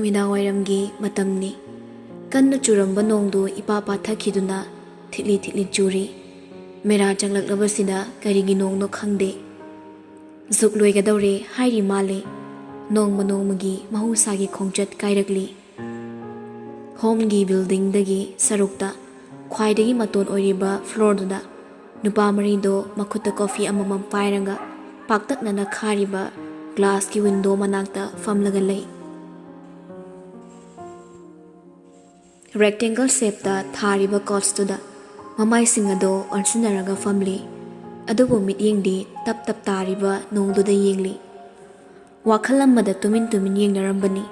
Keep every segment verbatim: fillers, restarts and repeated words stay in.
ꯅꯨꯃꯤꯗꯥꯡꯋꯥꯏꯔꯝꯒꯤ ꯃꯇꯝꯅꯤ꯫ ꯀꯟꯅ ꯆꯨꯔꯝꯕ ꯅꯣꯡꯗꯨ ꯏꯄꯥ ꯄꯥꯊꯈꯤꯗꯨꯅ ꯊꯤꯠꯂꯤ ꯊꯤꯠꯂꯤ ꯆꯨꯔꯤ꯫ ꯃꯦꯔꯥ ꯆꯪꯂꯛꯂꯕꯁꯤꯗ ꯀꯔꯤꯒꯤ ꯅꯣꯡꯅꯣ ꯈꯪꯗꯦ꯫ ꯖꯨꯛ ꯂꯣꯏꯒꯗꯧꯔꯦ ꯍꯥꯏꯔꯤ ꯃꯥꯜꯂꯦ꯫ ꯅꯣꯡꯃ ꯅꯣꯡꯃꯒꯤ ꯃꯍꯧꯁꯥꯒꯤ ꯈꯣꯡꯆꯠ ꯀꯥꯏꯔꯛꯂꯤ꯫ ꯍꯣꯝꯒꯤ ꯕꯤꯜꯗꯤꯡꯗꯒꯤ ꯁꯔꯨꯛꯇ ꯈ꯭ꯋꯥꯏꯗꯒꯤ ꯃꯇꯣꯟ ꯑꯣꯏꯔꯤꯕ ꯐ꯭ꯂꯣꯔꯗꯨꯗ ꯅꯨꯄꯥ ꯃꯔꯤꯗꯣ ꯃꯈꯨꯠꯇ ꯀꯣꯐꯤ ꯑꯃꯃꯝ ꯄꯥꯏꯔꯒ ꯄꯥꯛꯇꯛꯅꯅ ꯈꯥꯔꯤꯕ ꯒ꯭ꯂꯥꯁꯀꯤ ꯋꯤꯟꯗꯣ ꯃꯅꯥꯛꯇ ꯐꯝꯂꯒ ꯂꯩ꯫ ꯔꯦꯛꯇꯦꯡꯒꯜ ꯁꯦꯞꯇ ꯊꯥꯔꯤꯕ ꯀꯣꯠꯁꯇꯨꯗ ꯃꯃꯥꯏꯁꯤꯡ ꯑꯗꯣ ꯑꯣꯟꯁꯤꯟꯅꯔꯒ ꯐꯝꯂꯤ꯫ ꯑꯗꯨꯕꯨ ꯃꯤꯠꯌꯦꯡꯗꯤ ꯇꯞ ꯇꯞ ꯇꯥꯔꯤꯕ ꯅꯣꯡꯗꯨꯗ ꯌꯦꯡꯂꯤ꯫ ꯋꯥꯈꯜ ꯑꯃꯗ ꯇꯨꯃꯤꯟ ꯇꯨꯃꯤꯟ ꯌꯦꯡꯅꯔꯝꯕꯅꯤ꯫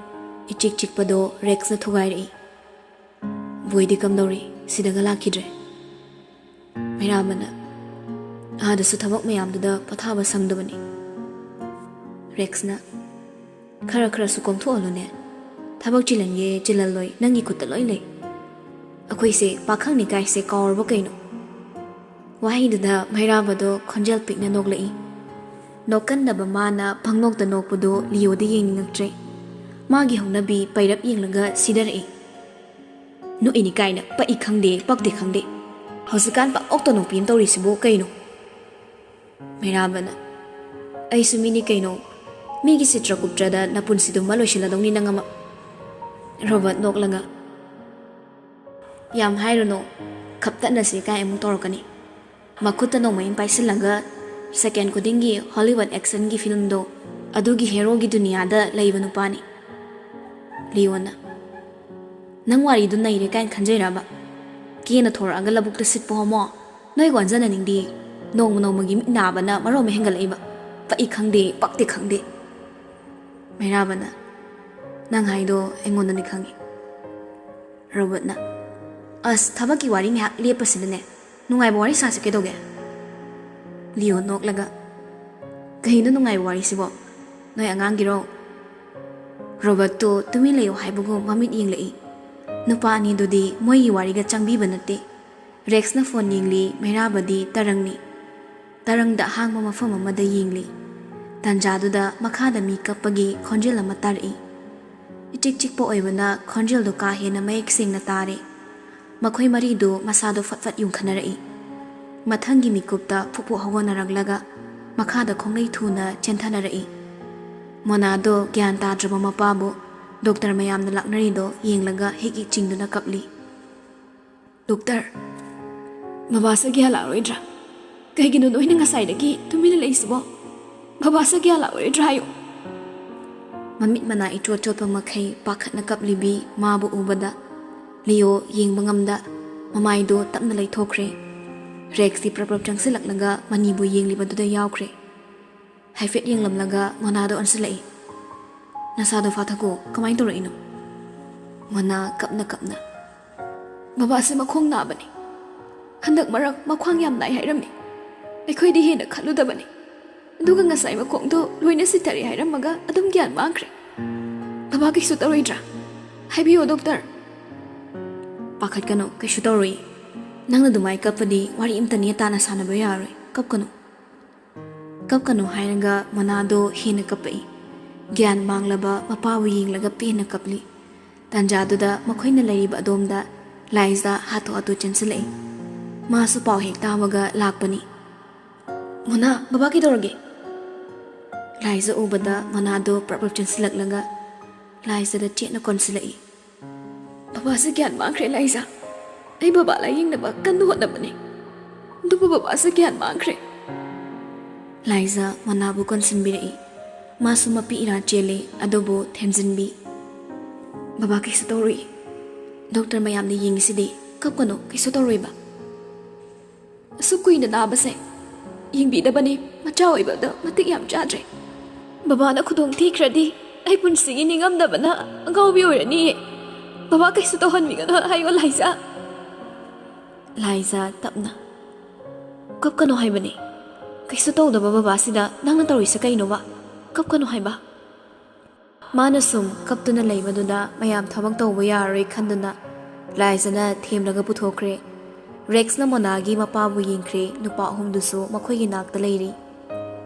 ꯏꯆꯤꯛ ꯆꯤꯛꯄꯗꯣ ꯔꯦꯛꯁꯅ ꯊꯨꯒꯥꯏꯔꯛꯏ꯫ "ꯕꯣꯏꯗꯤ ꯀꯝꯗꯧꯔꯤ? ꯁꯤꯗꯒ ꯂꯥꯛꯈꯤꯗ꯭ꯔꯦ?" ꯃꯩꯔꯥꯕꯅ, "ꯑꯥꯗꯁꯨ ꯊꯕꯛ ꯃꯌꯥꯝꯗꯨꯗ ꯄꯣꯊꯥꯕ ꯁꯪꯗꯕꯅꯤ꯫" ꯔꯦꯛꯁꯅ, "ꯈꯔ ꯈꯔꯁꯨ ꯀꯣꯝꯊꯣꯛꯍꯜꯂꯨꯅꯦ꯫ ꯊꯕꯛ ꯆꯤꯜꯍꯟꯒꯦ ꯆꯤꯜꯍꯜꯂꯣꯏ ꯅꯪꯒꯤ ꯈꯨꯠꯇ ꯂꯣꯏ ꯂꯩ꯫ ꯑꯩꯈꯣꯏꯁꯦ ꯄꯥꯈꯪꯅꯤ ꯀꯥꯏꯁꯦ ꯀꯥꯎꯔꯕ ꯀꯩꯅꯣ?" ꯋꯥꯍꯩꯗꯨꯗ ꯃꯩꯔꯥꯕꯗꯣ ꯈꯣꯟꯖꯦꯜ ꯄꯤꯛꯅ ꯅꯣꯛꯂꯛꯏ꯫ ꯅꯣꯛꯀꯟꯗꯕ ꯃꯥꯅ ꯄꯪꯅꯣꯛꯇ ꯅꯣꯛꯄꯗꯣ ꯂꯤꯌꯣꯗ ꯌꯦꯡꯅꯤꯡꯉꯛꯇ꯭ꯔꯦ꯫ ꯃꯥꯒꯤ ꯍꯧꯅꯕꯤ ꯄꯩꯔꯞ ꯌꯦꯡꯂꯒ ꯁꯤꯗꯔꯛꯏ꯫ "ꯅꯣꯛꯏꯅꯤ ꯀꯥꯏꯅ ꯄꯛꯏ ꯈꯪꯗꯦ, ꯄꯛꯇꯦ ꯈꯪꯗꯦ꯫ ꯍꯧꯖꯤꯛꯀꯥꯟ ꯄꯪꯅꯣꯛꯇ ꯅꯣꯛꯄꯤ ꯑꯃ ꯇꯧꯔꯤꯁꯤꯕꯨ ꯀꯩꯅꯣ?" ꯃꯩꯔꯥꯕꯅ, "ꯑꯩꯁꯨ ꯃꯤꯅꯤ ꯀꯩꯅꯣ꯫ ꯃꯤꯒꯤ ꯆꯤꯇ꯭ꯔꯒꯨꯞꯇꯗ ꯅꯄꯨꯟꯁꯤꯗꯨꯃ ꯂꯣꯏꯁꯤꯜꯂꯗꯧꯅꯤ ꯅꯪ ꯑꯃ꯫" ꯔꯣꯕꯔꯠ ꯅꯣꯛꯂꯒ, "ꯌꯥꯝ ꯍꯥꯏꯔꯨꯅꯨ, ꯈꯞꯇꯠꯅꯁꯤ ꯀꯥꯏ ꯑꯃꯨꯛ ꯇꯧꯔꯛꯀꯅꯤ꯫ ꯃꯈꯨꯠꯇ ꯅꯣꯡꯃꯩ ꯑꯃ ꯄꯥꯏꯁꯤꯜꯂꯒ ꯁꯦꯀꯦꯟ ꯈꯨꯗꯤꯡꯒꯤ ꯍꯣꯂꯤꯋꯨꯗ ꯑꯦꯛꯁꯟꯒꯤ ꯐꯤꯂꯝꯗꯣ, ꯑꯗꯨꯒꯤ ꯍꯦꯔꯣꯒꯤ ꯗꯨꯅꯤꯌꯥꯗ ꯂꯩꯕ ꯅꯨꯄꯥꯅꯤ꯫" ꯂꯤꯌꯣꯅ, "ꯅꯪ ꯋꯥꯔꯤꯗꯨ ꯅꯩꯔꯦ ꯀꯥꯏꯅ ꯈꯟꯖꯩꯔꯕ? ꯀꯦꯅ ꯊꯣꯔꯛꯑꯒ ꯂꯧꯕꯨꯛꯇ ꯁꯤꯠꯄ ꯍꯣꯃꯣ? ꯅꯣꯏꯒ ꯑꯣꯟꯖꯟꯅꯅꯤꯡꯗꯦ꯫ ꯅꯣꯡꯃ ꯅꯣꯡꯃꯒꯤ ꯃꯤꯠ ꯅꯥꯕꯅ ꯃꯔꯣꯝ ꯑꯃ ꯍꯦꯟꯒꯠꯂꯛꯏꯕ꯫ ꯄꯛꯏ ꯈꯪꯗꯦ, ꯄꯛꯇꯦ ꯈꯪꯗꯦ꯫" ꯃꯩꯔꯥꯕꯅ, "ꯅꯪ ꯍꯥꯏꯗꯣ ꯑꯩꯉꯣꯟꯗꯅꯤ ꯈꯪꯉꯤ꯫" ꯔꯣꯕꯔꯠꯅ, "ꯑꯁ, ꯊꯕꯛꯀꯤ ꯋꯥꯔꯤ ꯉꯥꯏꯍꯥꯛ ꯂꯦꯞꯄꯁꯤꯗꯅꯦ꯫ ꯅꯨꯡꯉꯥꯏꯕ ꯋꯥꯔꯤ ꯁꯥꯁꯤ ꯀꯩꯗꯧꯒꯦ?" ꯂꯤꯌꯣ ꯅꯣꯛꯂꯒ, "ꯀꯩꯅꯣ ꯅꯨꯡꯉꯥꯏꯕ ꯋꯥꯔꯤꯁꯤꯕꯣ? ꯅꯣꯏ ꯑꯉꯥꯡꯒꯤꯔꯣ?" ꯔꯣꯕꯔꯠꯇꯣ ꯇꯨꯃꯤꯟ ꯂꯩꯌꯣ ꯍꯥꯏꯕꯒꯨꯝ ꯃꯃꯤꯠ ꯌꯦꯡꯂꯛꯏ꯫ ꯅꯨꯄꯥ ꯑꯅꯤꯗꯨꯗꯤ ꯃꯣꯏꯒꯤ ꯋꯥꯔꯤꯒ ꯆꯪꯕꯤꯕ ꯅꯠꯇꯦ꯫ ꯔꯦꯛꯁꯅ ꯐꯣꯟ ꯌꯦꯡꯂꯤ, ꯃꯩꯔꯥꯕꯗꯤ ꯇꯔꯪꯅꯤ꯫ ꯇꯔꯪꯗ ꯑꯍꯥꯡꯕ ꯃꯐꯝ ꯑꯃꯗ ꯌꯦꯡꯂꯤ꯫ ꯇꯥꯟꯖꯥꯗꯨꯗ ꯃꯈꯥꯗ ꯃꯤ ꯀꯞꯄꯒꯤ ꯈꯣꯟꯖꯦꯜ ꯑꯃ ꯇꯥꯔꯛꯏ꯫ ꯏꯆꯤꯛ ꯆꯤꯛꯄ ꯑꯣꯏꯕꯅ ꯈꯣꯟꯖꯦꯜꯗꯨ ꯀꯥ ꯍꯦꯟꯅ ꯃꯌꯦꯛ ꯁꯦꯡꯅ ꯇꯥꯔꯦ꯫ ꯃꯈꯣꯏ ꯃꯔꯤꯗꯨ ꯃꯁꯥꯗꯨ ꯐꯠ ꯐꯠ ꯌꯨꯡꯈꯠꯅꯔꯛꯏ꯫ ꯃꯊꯪꯒꯤ ꯃꯤꯀꯨꯞꯇ ꯐꯨꯛ ꯐꯨꯛ ꯍꯧꯒꯠꯅꯔꯛꯂꯒ ꯃꯈꯥꯗ ꯈꯣꯡꯂꯩ ꯊꯨꯅ ꯆꯦꯟꯊꯅꯔꯛꯏ꯫ ꯃꯣꯅꯥꯗꯣ ꯒ꯭ꯌꯥꯟ ꯇꯥꯗ꯭ꯔꯕ ꯃꯄꯥꯕꯨ ꯗꯣꯛꯇꯔ ꯃꯌꯥꯝꯅ ꯂꯥꯛꯅꯔꯤꯗꯣ ꯌꯦꯡꯂꯒ ꯍꯤꯛ ꯍꯤꯛ ꯆꯤꯡꯗꯨꯅ ꯀꯞꯂꯤ꯫ "ꯗꯣꯛꯇꯔ, ꯕꯕꯥꯁꯦ ꯒ꯭ꯌꯥꯟ ꯂꯥꯛꯂꯣꯏꯗ꯭ꯔꯥ? ꯀꯩꯒꯤꯅꯣ ꯅꯣꯏꯅ ꯉꯁꯥꯏꯗꯒꯤ ꯇꯨꯃꯤꯟꯅ ꯂꯩꯁꯤꯕꯣ? ꯕꯕꯥꯁꯦ ꯒ꯭ꯌꯥꯟ ꯂꯥꯛꯂꯣꯏꯗ꯭ꯔꯥ ꯍꯥꯏꯌꯨ꯫" ꯃꯃꯤꯠ ꯃꯅꯥ ꯏꯆꯣꯠ ꯆꯣꯠꯄ ꯃꯈꯩ ꯄꯥꯈꯠꯅ ꯀꯞꯂꯤꯕꯤ ꯃꯥꯕꯨ ꯎꯕꯗ ꯂꯤꯑꯣ ꯌꯦꯡꯕ ꯉꯝꯗ ꯃꯃꯥꯏꯗꯣ ꯇꯞꯅ ꯂꯩꯊꯣꯛꯈ꯭ꯔꯦ꯫ ꯔꯦꯛꯁꯇꯤ ꯄ꯭ꯔꯞ ꯄ꯭ꯔꯞ ꯆꯪꯁꯤꯜꯂꯛꯂꯒ ꯃꯅꯤꯕꯨ ꯌꯦꯡꯂꯤꯕꯗꯨꯗ ꯌꯥꯎꯈ꯭ꯔꯦ꯫ ꯍꯥꯏꯐꯦꯠ ꯌꯦꯡꯂꯝꯂꯒ ꯃꯣꯅꯥꯗꯣ ꯑꯣꯟꯁꯤꯜꯂꯛꯏ꯫ "ꯅꯁꯥꯗꯣ ꯐꯥꯊꯀꯣ, ꯀꯃꯥꯏꯅ ꯇꯧꯔꯛꯏꯅꯣ?" ꯃꯣꯅꯥ ꯀꯞꯅ ꯀꯞꯅ, "ꯕꯕꯥꯁꯦ ꯃꯈꯣꯡ ꯅꯥꯕꯅꯤ꯫ ꯍꯟꯗꯛ ꯃꯔꯛ ꯃꯈ꯭ꯋꯥꯡ ꯌꯥꯝ ꯅꯥꯏ ꯍꯥꯏꯔꯝꯃꯤ꯫ ꯑꯩꯈꯣꯏꯗꯤ ꯍꯦꯟꯅ ꯈꯜꯂꯨꯗꯕꯅꯤ꯫ ꯑꯗꯨꯒ ꯉꯁꯥꯏ ꯃꯈꯣꯡꯗꯣ ꯂꯣꯏꯅ ꯁꯤꯊꯔꯦ ꯍꯥꯏꯔꯝꯃꯒ ꯑꯗꯨꯝ ꯒ꯭ꯌꯥꯟ ꯃꯥꯡꯈ꯭ꯔꯦ꯫ ꯕꯕꯥ ꯀꯩꯁꯨ ꯇꯧꯔꯣꯏꯗ꯭ꯔꯥ? ꯍꯥꯏꯕꯤꯌꯣ ꯗꯣꯛꯇꯔ꯫" "ꯄꯥꯈꯠꯀꯅꯨ, ꯀꯩꯁꯨ ꯇꯧꯔꯣꯏ꯫ ꯅꯪꯅ ꯑꯗꯨꯃꯥꯏ ꯀꯞꯄꯗꯤ ꯋꯥꯔꯤ ꯑꯝꯇ ꯅꯦ ꯇꯥꯅ ꯁꯥꯟꯅꯕ ꯌꯥꯔꯣꯏ꯫ ꯀꯞꯀꯅꯨ꯫" "ꯀꯞꯀꯅꯨ" ꯍꯥꯏꯔꯒ ꯃꯣꯅꯥꯗꯣ ꯍꯦꯟꯅ ꯀꯞꯄꯛꯏ꯫ ꯒ꯭ꯌꯥꯟ ꯃꯥꯡꯂꯕ ꯃꯄꯥꯕꯨ ꯌꯦꯡꯂꯒ ꯄꯦꯟꯅ ꯀꯞꯂꯤ꯫ ꯇꯥꯟꯖꯥꯗꯨꯗ ꯃꯈꯣꯏꯅ ꯂꯩꯔꯤꯕ ꯑꯗꯣꯝꯗ ꯂꯥꯏꯖꯥ ꯍꯥꯊꯨ ꯍꯥꯊꯨ ꯆꯦꯟꯁꯤꯜꯂꯛꯏ꯫ ꯃꯥꯁꯨ ꯄꯥꯎ ꯍꯦꯛ ꯇꯥꯕꯒ ꯂꯥꯛꯄꯅꯤ꯫ "ꯃꯣꯅꯥ, ꯕꯕꯥ ꯀꯩꯗꯧꯔꯒꯦ?" ꯂꯥꯏꯖꯥ ꯎꯕꯗ ꯃꯣꯅꯥꯗꯣ ꯄ꯭ꯔꯞ ꯄ꯭ꯔꯞ ꯆꯦꯟꯁꯤꯜꯂꯛꯂꯒ ꯂꯥꯏꯖꯥꯗ ꯆꯦꯠꯅ ꯀꯣꯟꯁꯤꯜꯂꯛꯏ꯫ "ꯕꯕꯥꯁꯦ ꯒ꯭ꯌꯥꯟ ꯃꯥꯡꯈ꯭ꯔꯦ ꯂꯥꯏꯖꯥ꯫ ꯑꯩ ꯕꯕꯥ ꯂꯥꯏꯌꯦꯡꯅꯕ ꯀꯟꯅ ꯍꯣꯠꯅꯕꯅꯤ꯫ ꯑꯗꯨꯕꯨ ꯕꯕꯥꯁꯦ ꯒ꯭ꯌꯥꯟ ꯃꯥꯡꯈ꯭ꯔꯦ꯫" ꯂꯥꯏꯖꯥ ꯃꯣꯅꯥꯕꯨ ꯀꯣꯟꯁꯤꯟꯕꯤꯔꯛꯏ꯫ ꯃꯥꯁꯨ ꯃꯄꯤ ꯏꯔꯥ ꯆꯦꯜꯂꯤ, ꯑꯗꯨꯕꯨ ꯊꯦꯝꯖꯤꯟꯕꯤ꯫ "ꯕꯕꯥ ꯀꯩꯁꯨ ꯇꯧꯔꯣꯏ꯫ ꯗꯣꯛꯇꯔ ꯃꯌꯥꯝꯅ ꯌꯦꯡꯉꯤꯁꯤꯗꯤ꯫ ꯀꯞꯀꯅꯨ, ꯀꯩꯁꯨ ꯇꯧꯔꯣꯏꯕ꯫ ꯑꯁꯨꯛ ꯀꯨꯏꯅ ꯅꯥꯕꯁꯦ ꯌꯦꯡꯕꯤꯗꯕꯅꯤ꯫ ꯃꯆꯥ ꯑꯣꯏꯕꯗ ꯃꯇꯤꯛ ꯌꯥꯝ ꯆꯥꯗ꯭ꯔꯦ꯫ ꯕꯕꯥꯅ ꯈꯨꯗꯣꯡ ꯊꯤꯈ꯭ꯔꯗꯤ ꯑꯩ ꯄꯨꯟꯁꯤꯒꯤ ꯅꯤꯡꯉꯝꯗꯕꯅ ꯑꯉꯥꯎꯕꯤ ꯑꯣꯏꯔꯅꯤꯌꯦ꯫ ꯕꯕꯥ ꯀꯩꯁꯨ ꯇꯧꯍꯟꯕꯤꯒꯅꯨ ꯍꯥꯏꯌꯣ ꯂꯥꯏꯖꯥ꯫" ꯂꯥꯏꯖꯥ ꯇꯞꯅ, "ꯀꯞꯀꯅꯨ ꯍꯥꯏꯕꯅꯤ꯫ ꯀꯩꯁꯨ ꯇꯧꯗꯕ ꯕꯕꯥꯁꯤꯗ ꯅꯪꯅ ꯇꯧꯔꯤꯁꯦ ꯀꯩꯅꯣꯕ? ꯀꯞꯀꯅꯨ ꯍꯥꯏꯕ꯫" ꯃꯥꯅ ꯁꯨꯝ ꯀꯞꯇꯨꯅ ꯂꯩꯕꯗꯨꯗ ꯃꯌꯥꯝ ꯊꯕꯛ ꯇꯧꯕ ꯌꯥꯔꯔꯣꯏ ꯈꯟꯗꯨꯅ ꯂꯥꯏꯖꯥꯅ ꯊꯦꯝꯂꯒ ꯄꯨꯊꯣꯛꯈ꯭ꯔꯦ꯫ ꯔꯦꯛꯁꯅ ꯃꯣꯅꯥꯒꯤ ꯃꯄꯥꯕꯨ ꯌꯦꯡꯈ꯭ꯔꯦ꯫ ꯅꯨꯄꯥ ꯑꯍꯨꯝꯗꯨꯁꯨ ꯃꯈꯣꯏꯒꯤ ꯅꯥꯛꯇ ꯂꯩꯔꯤ꯫